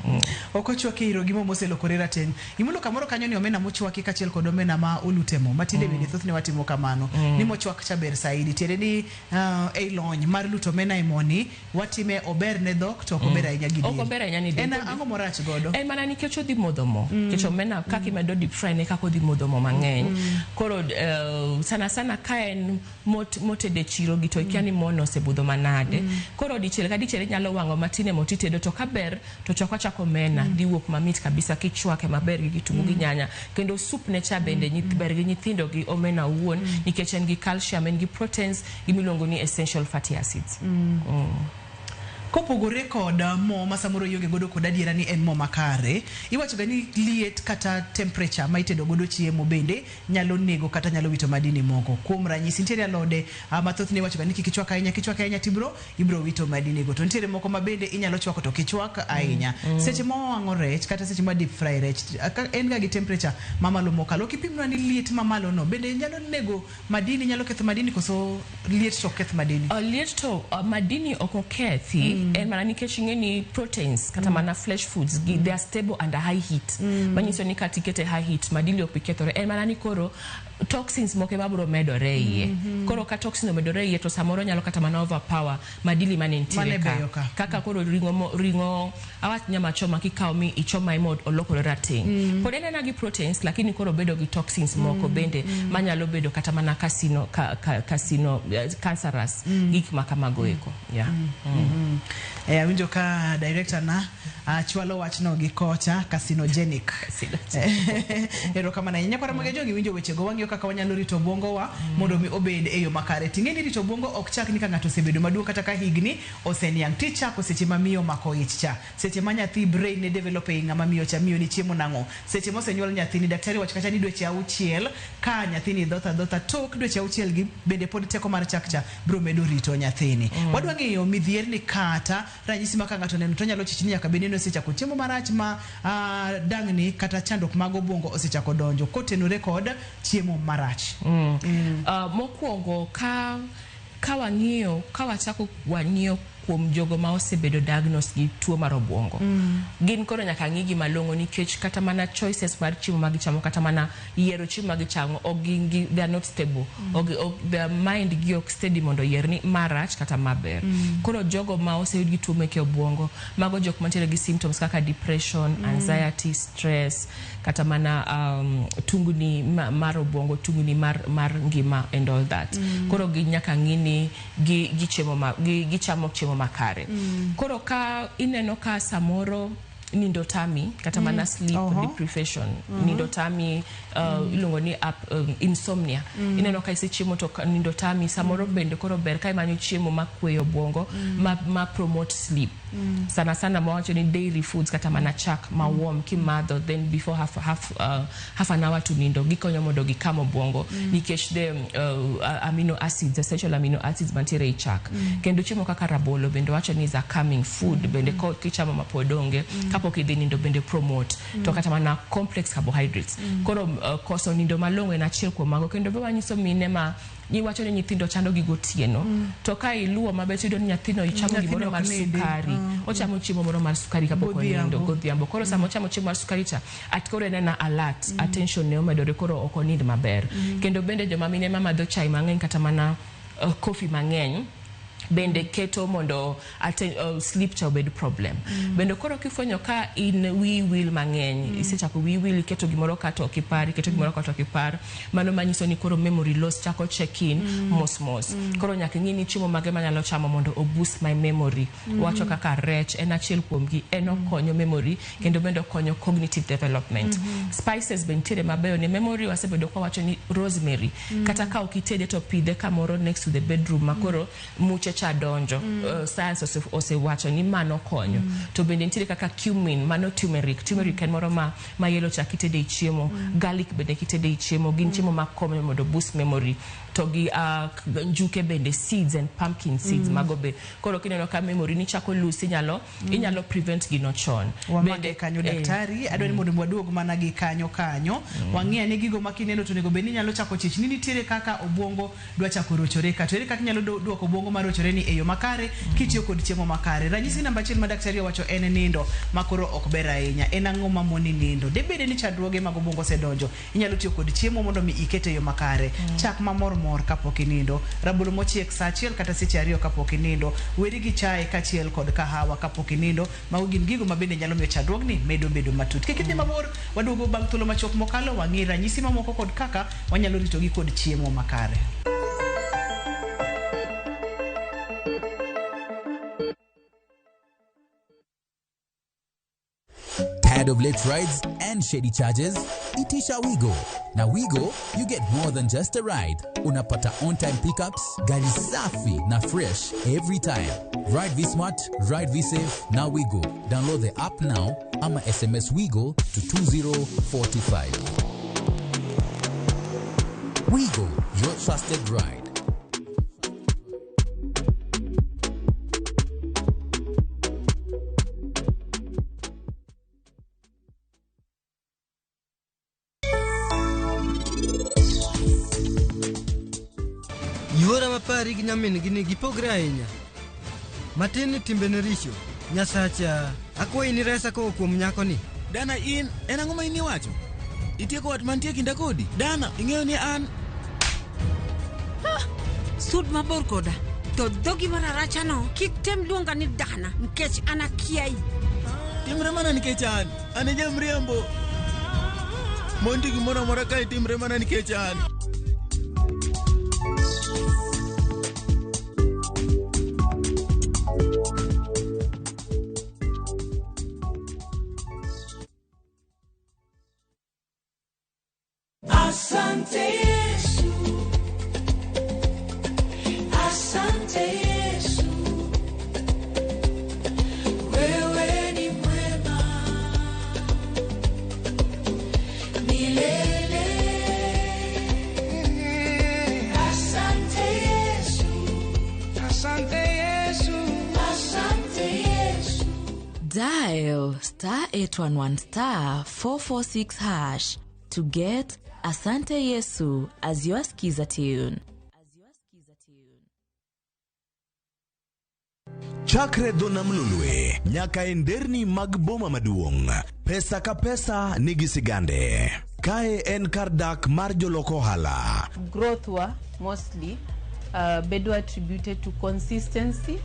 Ok ochwaki iro gi mo moselokore rateng'. Imulo kamoro kanyo ni omena mochwaki kaachiel kod omena ma olute mo matinde bende thothne watimo kamano, ni mochwak cha ber saidi, tiende ni ei lony mar luto omena e moni watime ober ne dhok to ok ober ahinya gi Ok del. ober ahinya ni del. En ang'o morach godo? En mana nikech odhi modho mo, nikech omena kaka imedo deep fry ne kaka odhi modho mo mang'eny. Koro sana sana ka en motede chiro gi to ikia ni mono osebudho manade. Koro dichiel ka dichiel inyalo wang'o matin e mo titedo, to ka ber to chwako achako omena dhi wuok mamit kabisa kichwake maber gi kitungu gi nyanya. Kendo soup ne cha bende ber gi nyithindo gi omena owuon, nikech en gi calcium, en gi proteins, gimiluongo ni essential fatty acids. Kopogore kod mo ma samoro ionge godo kod adiera ni en mo makare, iwacho ga ni liet kata temperature ma itedo godo chiemo bende nyalo nego kata nyalo wito madini moko. Kuom ranyisi, nitiere alode ma thothne iwacho ga ni kik ichwak ahinya, kichwak ahinya tibro ibro wito madini go, to nitiere moko ma bende inyalo chwako to kichwak ahinya. Seche ma wawang'o rech kata seche ma deep fry rech, ka en ga gi temperature mamalo mokalo, ok ipimnwa ni liet mamalo no bende nyalo nego madini, nyalo ketho madini, koso liet to ok keth madini? Liet to madini ok okethi. En mana nikech ing'e ni proteins kata mana flesh foods gi, they are stable under high heat. Manyiso ni kata ikete high heat, madini ok bi kethore. En mana ni koro Toxins moko ema biro medore e iye. Koro ka toxin omedore e iye, to samoro nyalo kata mana overpower madili mane nitiere Mane beyo ka. Kaka koro ring'o ring'o awach nyama choma kikawo mi ichoma ema olokore rateng', pod en ena gi proteins, lakini koro bedo gi toxins moko bende manyalo bedo kata mana carcino, ka, ka, carcino, cancerous, gik ma kamago eko, yeah. Awinjo ka director na chwalo wachno gi kocha carcinogenic. Erokamano ahinya. Nyakwara Moge Jogi winjo wechego, wang'iyo kaka wanyalo rito obwongowa mondo mi obed e yo makare. Ting'e ni rito obwongo ok chak ni ka ng'ato osebedo maduong' kata ka higni oseniang'. Tichako seche ma miyo omako ich cha. Seche ma nyathi brain ne develop ei ng'ama miyo cha, miyo ni chiemo nang'o. Seche mosenyuol nyathini, daktari wacho kacha ni dweche 6 ka nyathini dhoth adhotha, tok dweche 6 gi bende pod teko mar chak cha biro medo rito nyathini. Wadwa ng'eyo midhierni kata ranyisi ma ka ng'ato oneno to nyalo chich ni nyaka bed ni osechako chiemo marach ma dang'ni kata chandruok mag obwongo osechako donjo kotenore kod chiemo marach. Mokwongo ka wang'iyo, ka wachako wang'iyo kuom jogo ma osebedo diagnosed gi tuo mar obwongo, gin koro nyaka ng'igi malong'o, nikech kata mana choices mar chiemo ma gichamo, kata mana yiero chiemo ma gichamo, ok gin gi, they are not stable. Ok, their mind gi ok steady mondo oyier ni marach kata maber. Koro jogo ma oseyud gi tuo meke obwongo, mago jok mantiere gi symptoms kaka depression, anxiety, stress, kata mana tungni mar obwongo, tungni mar ngima and all that. Koro gi nyaka ng'i ni gi chiemo ma, gi, gichamo chiemo makare. Koro ka ineno ka samoro nindo tami, kata mana sleep deprivation, nindo tami, iluongo ni insomnia. Ineno ka isechiemo to nindo tami, samoro bende koro ber ka imanyo chiemo makweyo obwongo, ma promote sleep. Sana sana mawacho ni dairy foods, kata mana chak ma warm kimadho then before half an hour to nindo, gikonyo mondo gikam obwongo nikech the amino acids, essential amino acids mantiere ei chak. Kendo chiemo kaka rabolo bende wacho ni is a calming food bende kichamo mapod onge kapok idhi nindo bende promote. To kata mana complex carbohydrates. Koro koso nindo malong'o en achiel kuom mago. Kendo be wanyiso mine ma iwacho ni nyithindo chando gi gotieno, to ka iluwo maber tiyudo ni nyathino chamo Nyathino gimoro ok mar nindi. sukari, ochamo chiemo moro mar sukari kapok onindo. Godhiambo. Godhiambo. Koro sama ochamo chiemo mar sukari cha at koro en ena alert, attention ne omedore, koro ok onind maber. Kendo bende joma mine mamadho chai mang'eny kata mana coffee mang'eny bende keto mondo sleep cha obed problem. Bende koro kifwenyo ka in wiyi wil mang'eny, isechako wiyi wil, iketo gimoro ka to ok ipar, iketo gimoro ka to ok ipar, mano manyiso ni koro memory loss chako check in mos mos. Koro nyaka ing'i ni chiemo mage manyalo chamo mondo o boost my memory. Wacho kaka rech en achiel kuomgi, en okonyo memory kendo bende okonyo cognitive development. Spices be nitiere mabeyo ne memory. Wasebedo kwa wacho ni rosemary, kata ka ok itede to pidhe kamoro next to the bedroom ma koro muche cha donjo. Science osewacho ni mano konyo. To bende nitiere kaka cumin, mano turmeric. Turmeric en moro ma yellow cha kitede e chiemo. Garlic bende kitede e chiemo, gin chiemo makonyo mondo boost memory. To gi njuke bende, seeds and pumpkin seeds, mago be koro kineno ka memory ni chako lose, inyalo prevent gino chon. Wamake kanyo. Daktari, adwa ni mondo waduog mana gi kanyo kanyo, wang'i ane gigo ma kineno to onego bed ni inyalo chako chich ni nitiere kaka obwongo dwa chako rochore ka, to ere kaka inyalo duoko obwongo marochore ni e yo makare kitiyo kod chiemo makare. Ranyisi namba 1 ma daktari owacho en nindo ma koro ok ber ahinya. En ang'o mamoni nindo? Debede ni chandruoge mag obwongo osedonjo. Inyalo tiyo kod chiemo mondo mi iket e yo makare. Chak mamor mor kapok inindo, rabolo mochiek sa 1 kata seche 2 kapok inindo, weri gi chae kaachiel kod kahawa kapok inindo. Mago gin gigo ma bende nyalo miyo chandruogni medo bedo matut. Kik idhi mabor, waduogo bang' thuolo machuok mokalo, wang'i ranyisi mamoko kod kaka wanyalo ritogi kod chiemo makare. Tired of late rides and shady charges? Itisha Wigo. Na Wigo, you get more than just a ride. Unapata on-time pickups, gari safi na fresh every time. Ride V-Smart, ride V-Safe, na Wigo. Download the app now ama SMS Wigo to 20425. Wigo, your trusted ride. Yuora mapari gi nyamin gi ni gipogre ahinya. Matin ni timbene richo. Nyasacha, akwayi ni resa koa kuom nyakoni. Dana in, en ang'o ma in iwacho? Itieko wat mantie kinda kodi. Dana, ing'eyo ni an Sud mabor koda. To dhogi mararachano kik tem luonga ni dana nikech an akiayi. Timre mana nikech an. An e jamriambo. Mondi gimoro amora kae timre mana nikech an. Asante Yesu. Asante Yesu. Wewe ni mwema. Milele. Asante Yesu. Asante Yesu. Asante Yesu. Dial star 811 star 446 hash to get Asante Yesu as your skiza tune. Chakre dho nam Lolwe nyaka e nderni mag boma maduong', pesa ka pesa nigi sigande. Kae en kar dak mar jolok ohala. Growth wa mostly bedo attributed to consistency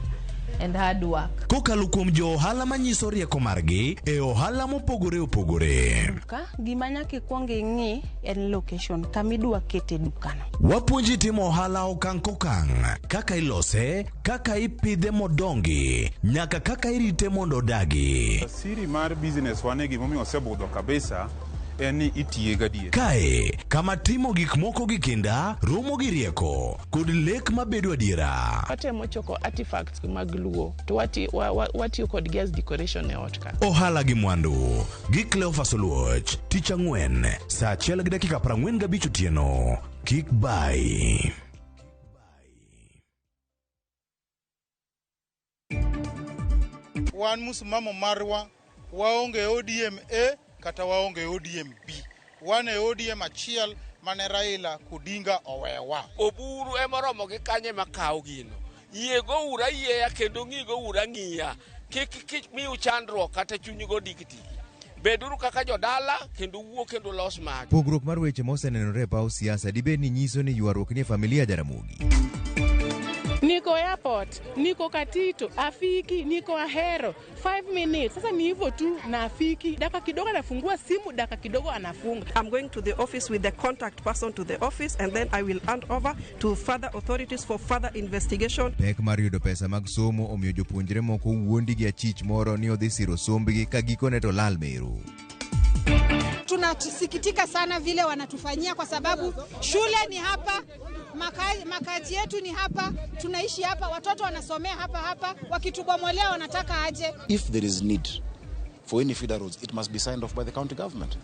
and hard work. Kokalo kuom jo ohala manyiso rieko margi e ohala mopogore opogore. Duka gima nyaka ikwong ing'i en location kama idwa kete dukano. Wapuonji timo ohala okang' kokang', kaka ilose, kaka ipidhe modongi, nyaka kaka irite mondo odagi. Siri mar business wane gimomiyo osebudho kabisa en ni itiye gadier. Kae, kama timo gik moko gi kinda, romo gi rieko, kod lek mabedo adiera. Watemo choko artifacts mag Luo to watiyo kodgi as decoration e ot ka. Ohala gi mwandu gi Cleophas Oluoch, tich ang'wen, saa 1:45 otieno. Kik bai. Wan msimamo marwa waonge ODM A kata waonge ODM B. Wan e ODM achiel mane Raila Odinga owewa. Oburu ema oromo gi kanye makawo gino. Yiego uru ayieya kendo ng'igo uru ang'iya. Kik miu chandruok kata chunygo dikdiki. Beduru kaka jodala kendo wuo kendo los magi. Pogruok mar weche mosenenore e paw siasa dibed ni nyiso ni ywaruok nie familia Jaramogi. Niko airport, niko Katito, afiki, niko Ahero, 5 minutes. Sasa ni hivyo tu na afiki, dakika kidogo anafungua simu, dakika kidogo anafunga. I'm going to the office with the contact person to the office and then I will hand over to further authorities for further investigation. Pek mar yudo pesa mag somo omiyo jopuonjre moko wuondi gi achich moro ni odhi siro sombgi ka gikone to lal meru. Tunasikitika sana vile wanatufanyia kwa sababu shule ni hapa, makazi yetu ni hapa, tunaishi hapa, watoto wanasomea hapa hapa, wakitubomolea wanataka aje. If there is need for any feeder roads, it must be signed off by the county government.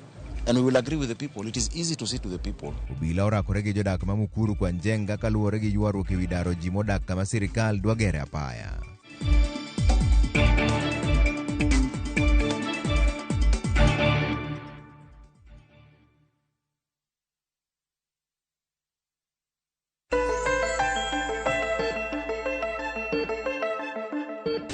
And we will agree with the people. It is easy to say to the people. Obila orakore gi jodak ma Mukuru kwa Njenga kaluwore gi ywaruok ewi daro ji modak kama sirikal dwa gere apaya.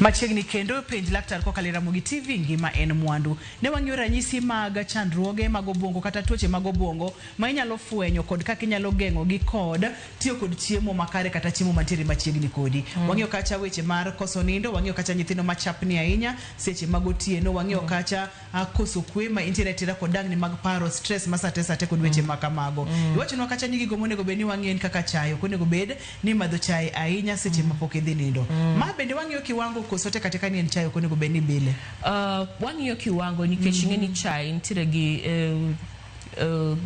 Machiegni kendo penj laktar kokalo e Ramogi TV ngima en mwandu. Ne wang'iyo ranyisi mag chandruoge mag obwongo kata tuoche mag obwongo ma inyalo fwenyo kod kaka inyalo geng'o gi kod tiyo kod chiemo makare kata chiemo mantiere machiegni kodi. Wang'iyo kacha weche mar koso nindo, wang'iyo kacha nyithindo machapni ahinya seche mag otieno, wang'iyo kacha koso kwe ma intiere atira kod dangni mag paro, stress ma sate sate kod weche ma kamago. Iwachonwa kacha ni gigo monego bed ni wang'iyo en kaka chae, ok onego bed ni madho chae ahinya seche mapok idhi nindo. Ma bende wang'iyo kiwango koso teka teka ni en chae ok onego bed ni bile. Wang'iyo kiwango nikech ing'e ni chae nitiere gi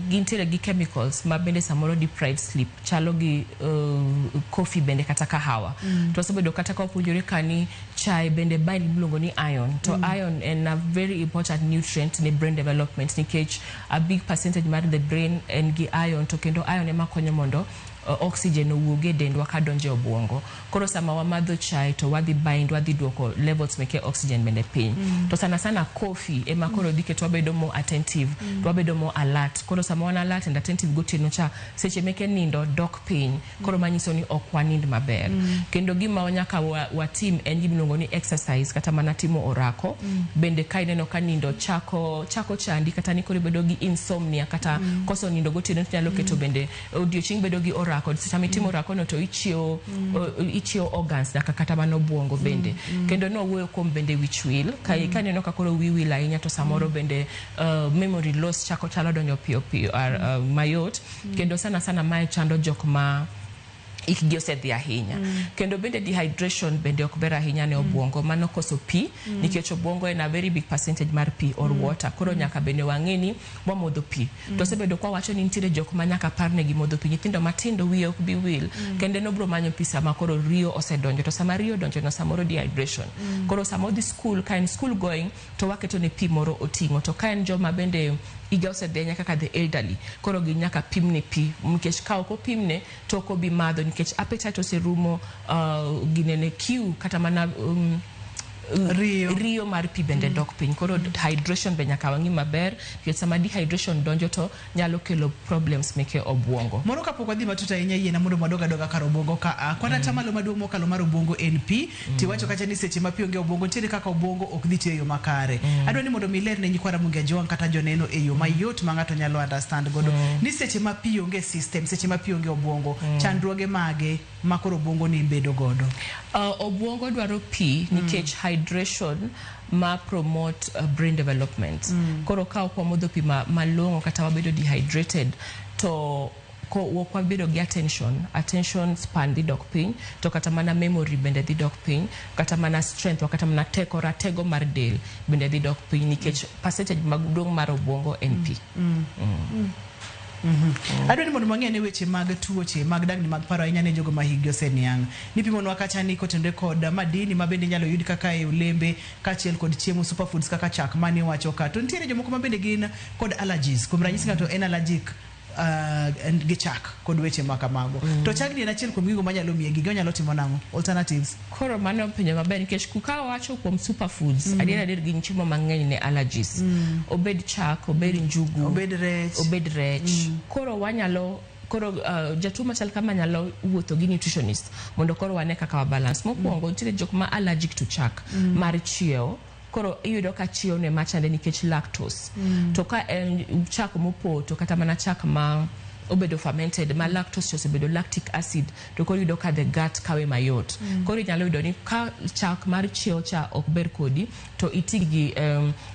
gintiere gi chemicals ma bende samoro deprive sleep chalo gi coffee bende kata kahawa. To wasebedo kata ka wapuonjore ka ni chae bende bind miluongo ni iron to iron en a very important nutrient ne brain development nikech a big percentage mar the brain en gi iron to kendo iron ema konyo mondo oxygen owuog e dendwa kadonjo e obwongo. Koro sama wamadho chai to wadhi bind, wadhi duoko levels meke oxygen bende piny. To sana sana coffee ema koro dhi keto wabedo more attentive, to wabedo more alert. Koro sama wan alert and attentive gotieno cha, seche meke nindo dok piny. Koro manyiso ni ok wanind maber. Kendo gima nyaka watim en gima iluongo ni exercise, kata mana timo orako. Bende ka ineno ka nindo chako chandi, kata ni koro ibedo gi insomnia, kata koso nindo gotieno, to nyalo keto bende odiochieng' bedo gi orako. Sama itimo orako no to ichiewo ichiewo organs nyaka kata mana obwongo bende. Kendo nowuoyo kuom bende wich wil. Ka ineno ka koro wi wil ahinya, to samoro bende memory loss chako chalo donjo piyo piyo, mayot. Kendo sana sana mae chando jok ma hikgi osedhi ahinya. Kendo bende dehydration bende ok ber ahinya ne obwongo, mano koso pi, nikech obwongo en a very big percentage mar pi or water. Koro nyaka bende wang'e ni wamodho pi. To osebedo kwa wacho ni nitiere jok ma nyaka parnegi modho pi. Nyithindo matindo wiye ok bi wil, kendo en obro manyo pi sama koro riyo osedonjo. To sama riyo odonjo no, samoro dehydration. Koro sama odhi school, ka en school going, to waketo ne pi moro oting'o. To ka en joma bende higa osedhi ahinya kaka the elderly, koro gin nyaka pimne pi, nikech ka ok opimne to ok obi madho, nikech appetite oserumo, ginene kiu kata mana riyo, riyo mar pi bende dok piny. Koro hydration be nyaka wang'i maber, nikech sama dehydration donjo to nyalo kelo problems meke obwongo. Moro kapok wadhi matut ahinya, yiena mondo wadog adoga kar obwongo ka a kwan atamalo maduong' mokalo mar obwongo en pi. Tiwacho kacha ni seche ma pi onge e obwongo, nitiere kaka obwongo ok dhi tiyo e yo makare. Adwa ni mondo mi iler ne nyikwa Ramogi Ajwang' kata joneno e yo mayot ma ng'ato nyalo understand godo ni seche ma pi onge e system, seche ma pi onge e obwongo, chandruoge mage ma koro obwongo ni bedo godo? Obwongo dwaro pi nikech hydration ma promote brain development. Koro ka ok wamodho pi malong'o kata wabedo dehydrated, to ko ok wabedo gi attention span dhi dok piny, to kata mana memory bende dhi dok piny, kata mana strength wa, kata mana teko ratego mar del bende dhi dok piny, nikech percentage maduong' mar obwongo en pi. Adwa ni mondo wang'e ne weche mag tuoche mag dagni mag paro ahinya ne jogo ma hikgi oseniang'. Nipimonwa kacha ni kotenore kod madini ma bende inyalo yud kaka e olembe kaachiel kod chiemo, superfoods kaka chak mane iwacho ka. To nitiere jomoko ma bende gin kod allergies. Kuom ranyisi, ng'ato en allergic gi chak kod weche ma kamago. To chagni en achiel kuom gigo manyalo miye gigi, onyalo timo nang'o? Alternatives. Koro mano penjo maber, nikech ka wawacho kuom superfoods, adier adier gin chiemo mang'eny ne allergies. Obed chak, obed njugu, obed rech. Obed rech. Koro wanyalo koro jatuo machal kama nyalo wuotho gi nutritionist mondo koro wane kaka wa balance. Mokwongo, nitiere jok ma allergic to chak mar chiewo. Koro iyudo ka chiewo ne machande nikech lactose. To ka en chak mopoto, kata mana chak ma obedo fermented ma lactose osebedo lactic acid, to koro iyudo ka the gut kawe mayot. Koro inyalo yudo ni ka chak mar chiewo cha ok ber kodi, to iti gi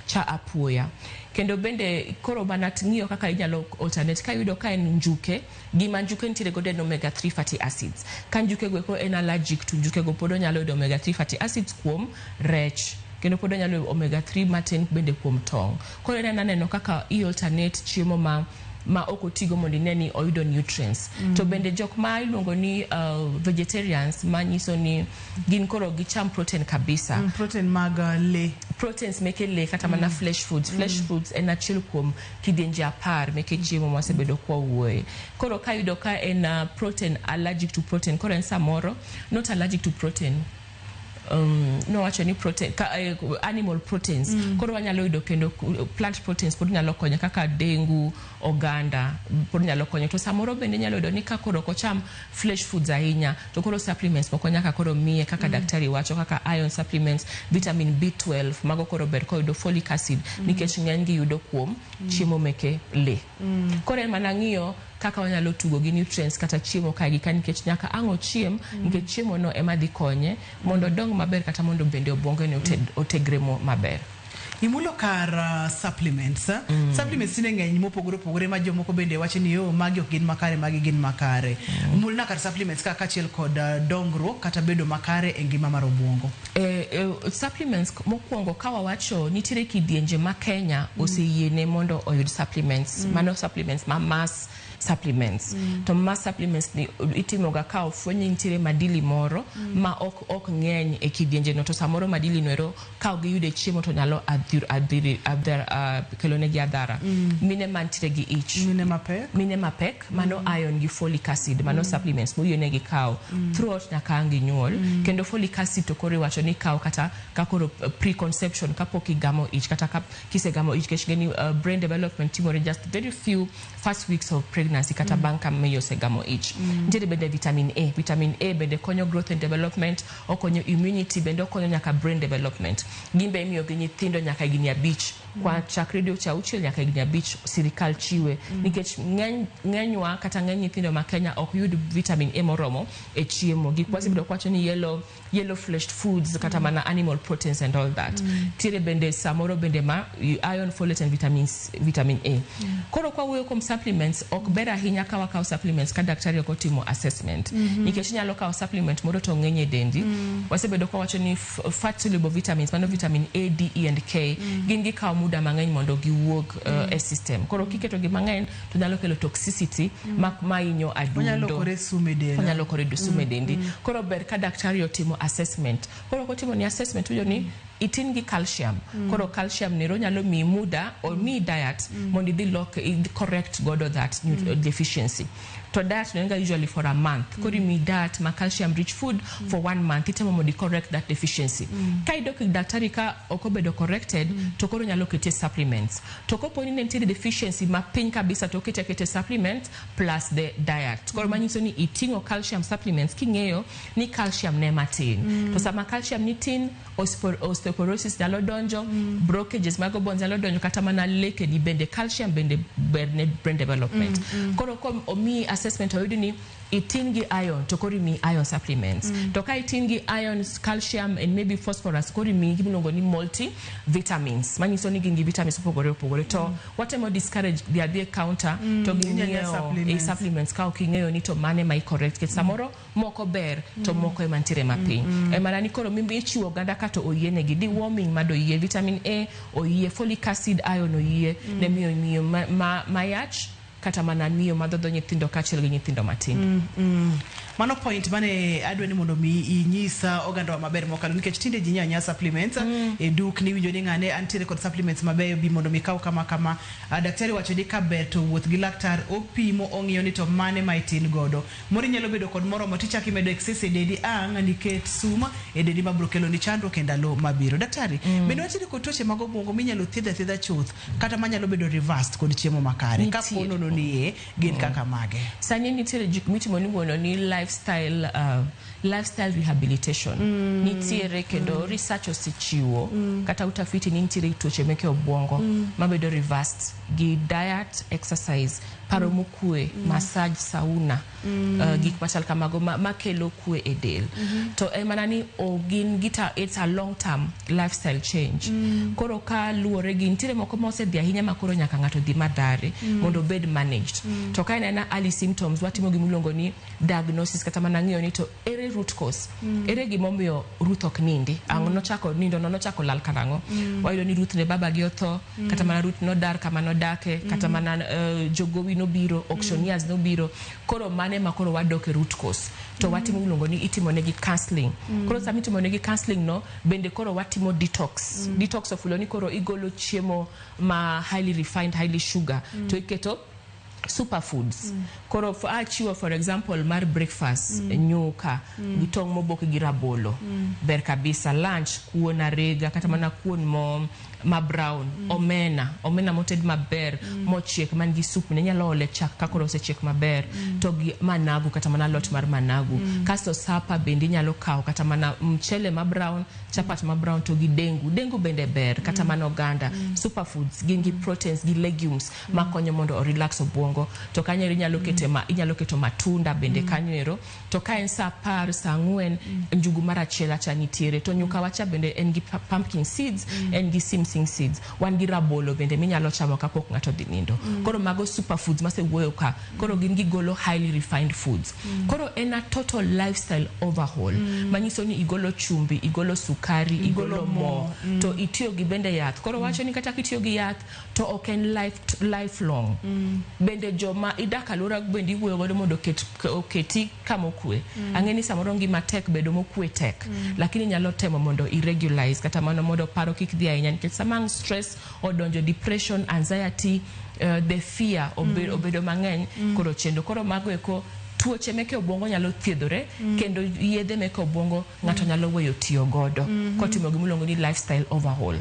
cha apuoya. Kendo bende koro mana ng'iyo kaka inyalo alternate. Ka iyudo ka en njuke, gima njuke nitiere godo en omega 3 fatty acids. Ka njuke go eko en allergic to njuke go, pod onyalo yudo omega 3 fatty acids kuom rech, kendo pod onyalo yudo omega 3 matin bende kuom tong'. Koro en aneno kaka i alternate chiemo ma ok otigo mondo ine ni oyudo nutrients. To bende jok ma iluongo ni vegetarians, manyiso ni gin koro gicham protein kabisa. Protein mag le. Proteins meke le, kata mana flesh foods. Flesh foods en achiel kuom kidienje 10 meke chiemo mwasebedo kwawuoye. Koro ka yudo ka en protein allergic to protein, koro en samoro not allergic to protein, nowacho ni protein ka, animal proteins. Koro wanyalo yudo kendo plant proteins pod nyalo konyo, kaka dengu, oganda pod nyalo konyo. To samoro bende nyalo yudo ni ka koro ok ocham flesh foods ahinya, to koro supplements moko nyaka koro miye kaka daktari wacho, kaka iron supplements, vitamin B12, mago koro ber koyudo folic acid, nikech ng'eny gi yudo kuom chiemo meke le. Koro en mana ng'iyo kaka wanyalo tugo gi nutrients kata chiemo kae gi ka, nikech nyaka ang' ochiem, nikech chiemo no ema dhi konye mondo odong maber, kata mondo bende obwongo ne otegre maber. Imulo kar supplements. Supplements tinde ng'eny mopogore opogore, ma jomoko bende wacho ni yo magi ok gin makare, magi gin makare. Mulna kar supplements ka kaachiel kod dongruok kata bedo makare e ngima mar obwongo. Supplements mokwongo, ka wawacho nitiere kidienje ma Kenya oseyiene mondo oyud supplements. Mano supplements ma mass supplements. To ma supplements ni itimoga ka ofweny ni nitiere madili moro ma ok ng'eny e kidienje no, to samoro madili no ero ka ok giyudo e chiemo to nyalo kelonegi adhara. Mine mantiere gi ich, mine mapek, mano iron gi folic acid, mano supplements moyienegi kawo throughout nyaka ang' ginyuol. Kendo folic acid to koro iwacho ni kaw kata ka koro preconception, kapok igamo ich kata ka kisegamo ich, nikech ng'eni brain development timore just very few first weeks of pregnancy kata bang' ka miyo osegamo ich. Nitiere bende vitamin A. Vitamin A bende konyo growth and development, okonyo immunity, bende okonyo nyaka brain development. Gin be imiyo gi nyithindo nyaka higni 5 kwa chakre dweche 6 nyaka higni 5 sirikal chiwe, nikech ng'enywa kata ng'eny nyithindo ma Kenya ok yud vitamin A moromo e chiemo. Gik wasebedo kwacho ni yellow fleshed foods kata mana animal proteins and all that. Tiere bende samoro bende ma iron, folate and vitamin A. Koro kwa wuoyo kuom supplements, ok ber ahinya ka wakawo supplements ka daktari ok otimo assessment, nikech inyalo kawo supplement moro to ng'eny e dendi. Wasebedo kwa wacho ni fat soluble vitamins, mano vitamin A, D, E and K, gin gikawo muda mang'eny mondo giwuog e system. Koro kiketo gi mang'eny to nyalo kelo toxicity ma hinyo adundo. Onyalo lokore sum e del. Onyalo lokore sum e dendi. Koro ber ka daktari otimo assessment. Koro kotimo ni assessment, winjo ni itin gi calcium. Koro calcium nero nyalo miyi muda or miyi diet mondo idhi lok correct godo that deficiency. To diet no enga usually for a month. Koro imiyi diet ma calcium rich food for one month, itemo mondo i correct that deficiency. Ka idok ir daktari ka ok obedo corrected, to koro nyalo ketie supplements. To kopo ni ne nitiere deficiency ma piny kabisa, to okete akete supplement plus the diet. Koro manyiso ni iting'o calcium supplements king'eyo ni calcium ne matin. To sama calcium ni tin, osteoporosis nyalo donjo, brokerages mag bones nyalo donjo, kata mana lekeni bende. Calcium bende ber ne brain development. Koro kom omiyi assessment, oyud ni itin gi iron, to koro imiyi iron supplements. To ka itin gi iron, calcium and maybe phosphorus, koro imiyi gimiluongo ni multi vitamins, manyiso ni gin gi vitamins mopogore opogore. To watemo discourage dhi adhi e counter to Inyanya ging'iewo supplements. E supplements ka ok ing'eyo ni to mane ma i correct, nikech samoro moko ber to moko ema nitiere mapiny. Mana ni koro mimbi ichiwo oganda ka to oyienegi deworming mado oyie, vitamin A oyie, folic acid, iron oyie ne miyo ma mayach kata mana miyo madhodho nyithindo kaachiel gi nyithindo matindo. Mano point mane adwa ni mondo mi inyisa ogandawa maber mokalo, nikech tinde ji nyanya supplements e dukni. Iwinjo ni ng'ane antiere kod supplements mabeyo, bi mondo mi kaw kama kama. Daktari wacho ni ka ber to wuoth gi laktar, opimo, ong'iyo ni to mane ma itin godo. Moro inyalo bedo kod moromo, tichako imedo excess e dendi, ang' niket sum e dendi mabiro kelo ni chandruok e ndalo mabiro. Daktari, bende wantiere kod tuoche mag obwongo minyalo thiedh athiedha chuth kata manyalo bedo reversed kod chiemo makare? Nitie. Kapo nono ni e gin kaka mage? Sani nitiere gik mitimo miluongo ni lifestyle rehabilitation. Nitiere kendo research osechiwo kata utafiti ni nitiere tuoche meke obwongo mabedo reversed gi diet, exercise, paro mokwe, massage, sauna, gik machal kamago makelo kwe e del. To en mana ni o gin gita it's a long term lifestyle change. Koro ka luwore gi nitiere moko mosedhi ahinya ma koro nyaka ng'ato dhi Mathare mondo obed managed. To ka en aena early symptoms, watimo gimiluongo ni diagnosis kata mana ng'iyo ni to ere root cause, ere gimomiyo Ruth ok nindi, ang'o nochako nindo no nochako lal karang'o. Wayudo ni Ruth ne baba gi otho, kata mana Ruth nodar kama nodake, kata mana jogowi nobiro, auctioneers nobiro. Koro mane ma koro wadok e root cause to watimo iluongo ni itimo negi counseling. Koro sama itimo negi counseling no bende koro watimo detox. Detox ofulo ni koro igolo chiemo ma highly refined, highly sugar, to iketo superfoods. Koro achiwo for example mar breakfast, nyuka gi tong' mobok gi rabolo ber kabisa. Lunch, kuon arega kata mana kuon mo ma brown, omena, omena moted maber, mochiek man gi soup ne nyalo ole chak ka koro osechiek maber, to gi managu kata mana alot mar managu. Kasto supper bende inyalo kawo kata mana mchele ma brown, chapat ma brown to gi dengu. Dengu bende ber kata mana oganda. Superfoods gin gi proteins gi legumes makonyo mondo o relax obwongo. To kanyo ero inyalo kete ma inyalo keto matunda bende kanyo ero. To ka en saa 10, saa 4, njugu mar achiel acha nitiere. To nyuka wacha bende en gi pumpkin seeds, en gi simsim. pumpkin seeds, wan gi rabolo bende minyalo chamo kapok ng'ato dhi nindo. Koro mago superfoods masewuoyo ka, koro gin gigolo highly refined foods. Koro en a total lifestyle overhaul manyiso ni igolo chumbi, igolo sukari, igolo mo, to itiyo gi bende yath. Koro wacho ni kata kitiyo gi yath to ok en lifelong. Bende joma idak alwora bende iwuoyo godo mondo oketi kama okwe. Ang'e ni samoro ngima tek, bedo mokwe tek, lakini nyalo temo mondo i-regularize kata mano mondo paro kik dhi ahinya, nikech sama ang' stress odonjo, depression, anxiety, the fear obedo mang'eny. Koro chendo koro mago eko tuoche meke obwongo nyalo thiedhore kendo yedhe meke obwongo ng'ato nyalo weyo tiyo godo kotimo gimiluongo ni lifestyle overhaul.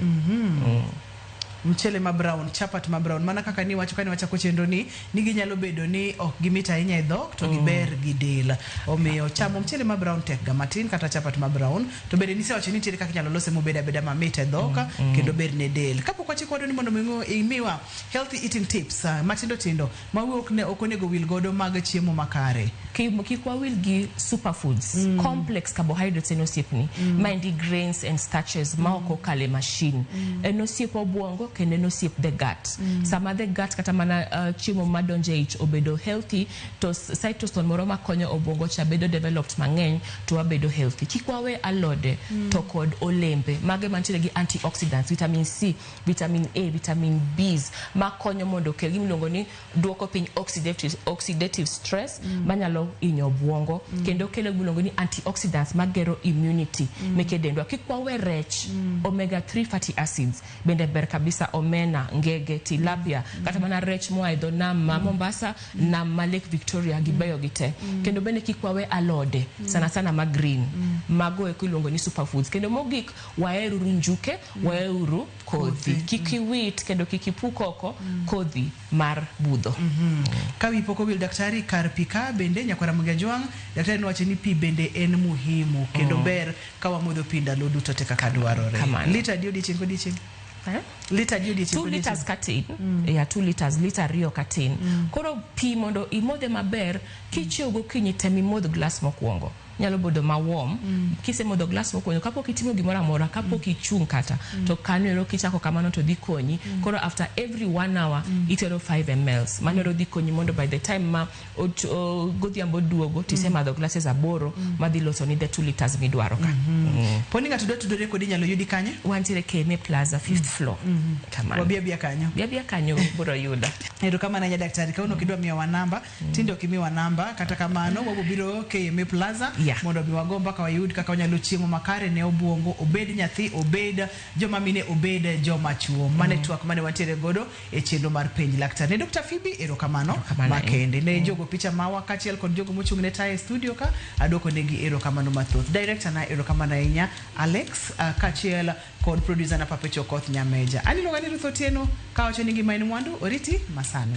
Mchele ma brown, chapat ma brown, mana kaka niwacho kane wachako chenro ni ginyalo bedo ni ok gimit ahinya e dhok to giber gi del. Omiyo chamo mchele ma brown tek ga matin, kata chapat ma brown, to bende nisewacho ni nitiere kaka inyalo lose mobed abeda mamit e dhok kendo ber ne del. Kapok wachiko wado ni mondo mi imiwa healthy eating tips matindo tindo ma ok ne ok onego wil godo mag chiemo makare. Kik wawil gi superfoods. Complex carbohydrates en osiepni. Maendi grains and starches ma ok okale machine. En osiep obwongo kendo en osiep the gut. Sama the gut kata mana chiemo madonjo e ich obedo healthy, to cytosol moro makonyo obwongo cha bedo developed mang'eny, to wabedo healthy. Kik wawe alode to kod olembe mage mantiere gi antioxidants, vitamin C, vitamin A, vitamin Bs, makonyo mondo okel gimiluongo ni duoko piny oxidative stress manyalo hinyo obwongo, kendo kelo gimiluongo ni antioxidants magero immunity meke dendwa. Kik wawe rech, omega 3 fatty acids bende ber kabisa, omena, ngege, tilapia, kata mana rech moa e dho nam ma Mombasa, nam ma Lake Victoria, gibeyo gi te. Kendo bende kik wawe alode, sana sana ma green. Mago eko iluongo ni superfoods. Kendo mogik, waheruru njuke, waheruru kodhi. Kik iwit kendo kik ipuk oko kodhi mar budho. Ka wi pok owil, daktari, kar pi ka bende nyakwara Ramogi Ajwang', daktari nowacho ni pi bende en muhimu kendo ber ka wamodho pi ndalo duto te kaka dwarore. Kamano. Lita adi odiochieng' kodiochieng'? Eh? Lita adi odiochieng' 2 kodiochieng'? Liters katin. Yeah, 2 liters, lita 2 katin. Koro pi mondo imodhe maber, kichiew gokinyi, tem imodh glass mokwongo, nyalo bedo ma warm. Kisemodho glass mokwongo kapok itimo gimoro amora, kapok ichung' kata, to kanyo ero kichako kamano to dhi konyi. Koro after every one hour itero 5 mls. Mano ero dhi konyi mondo by the time ma godhiambo duogo, tisemadho glasses 8 madhi loso ni the 2 liters midwaro ka. Poni ng'ato dwa tudore kodi, inyalo yudi kanye? Wantiere KMA Plaza, fifth floor. Kamano. Wabi abia kanyo. Bi abia kanyo, biro yuda. Erokamano ahinya, daktari. Kawuono ok idwa miyowa namba, tinde ok imiwa namba, kata kamano wabo biro KMA Plaza mondo mi wago mbaka, wayud kaka wanyalo chiemo makare ne obwongo, obed nyathi, obed joma mine, obed joma chuo. Mane twak mane wantiere godo e chenro mar Penj Laktar. Ne Dr. Phoebe, erokamano Erokamano ahinya. makende. Ne jogo picha mawa kaachiel kod jogo mochung' ne taya e studio ka, aduoko negi erokamano mathoth. Director na erokamano ahinya Alex, kaachiel kod producer na Papecho Okoth Nyameja. An iluonga ni Ruth Otieno, kawacho ni ngima en mwandu, oriti masano.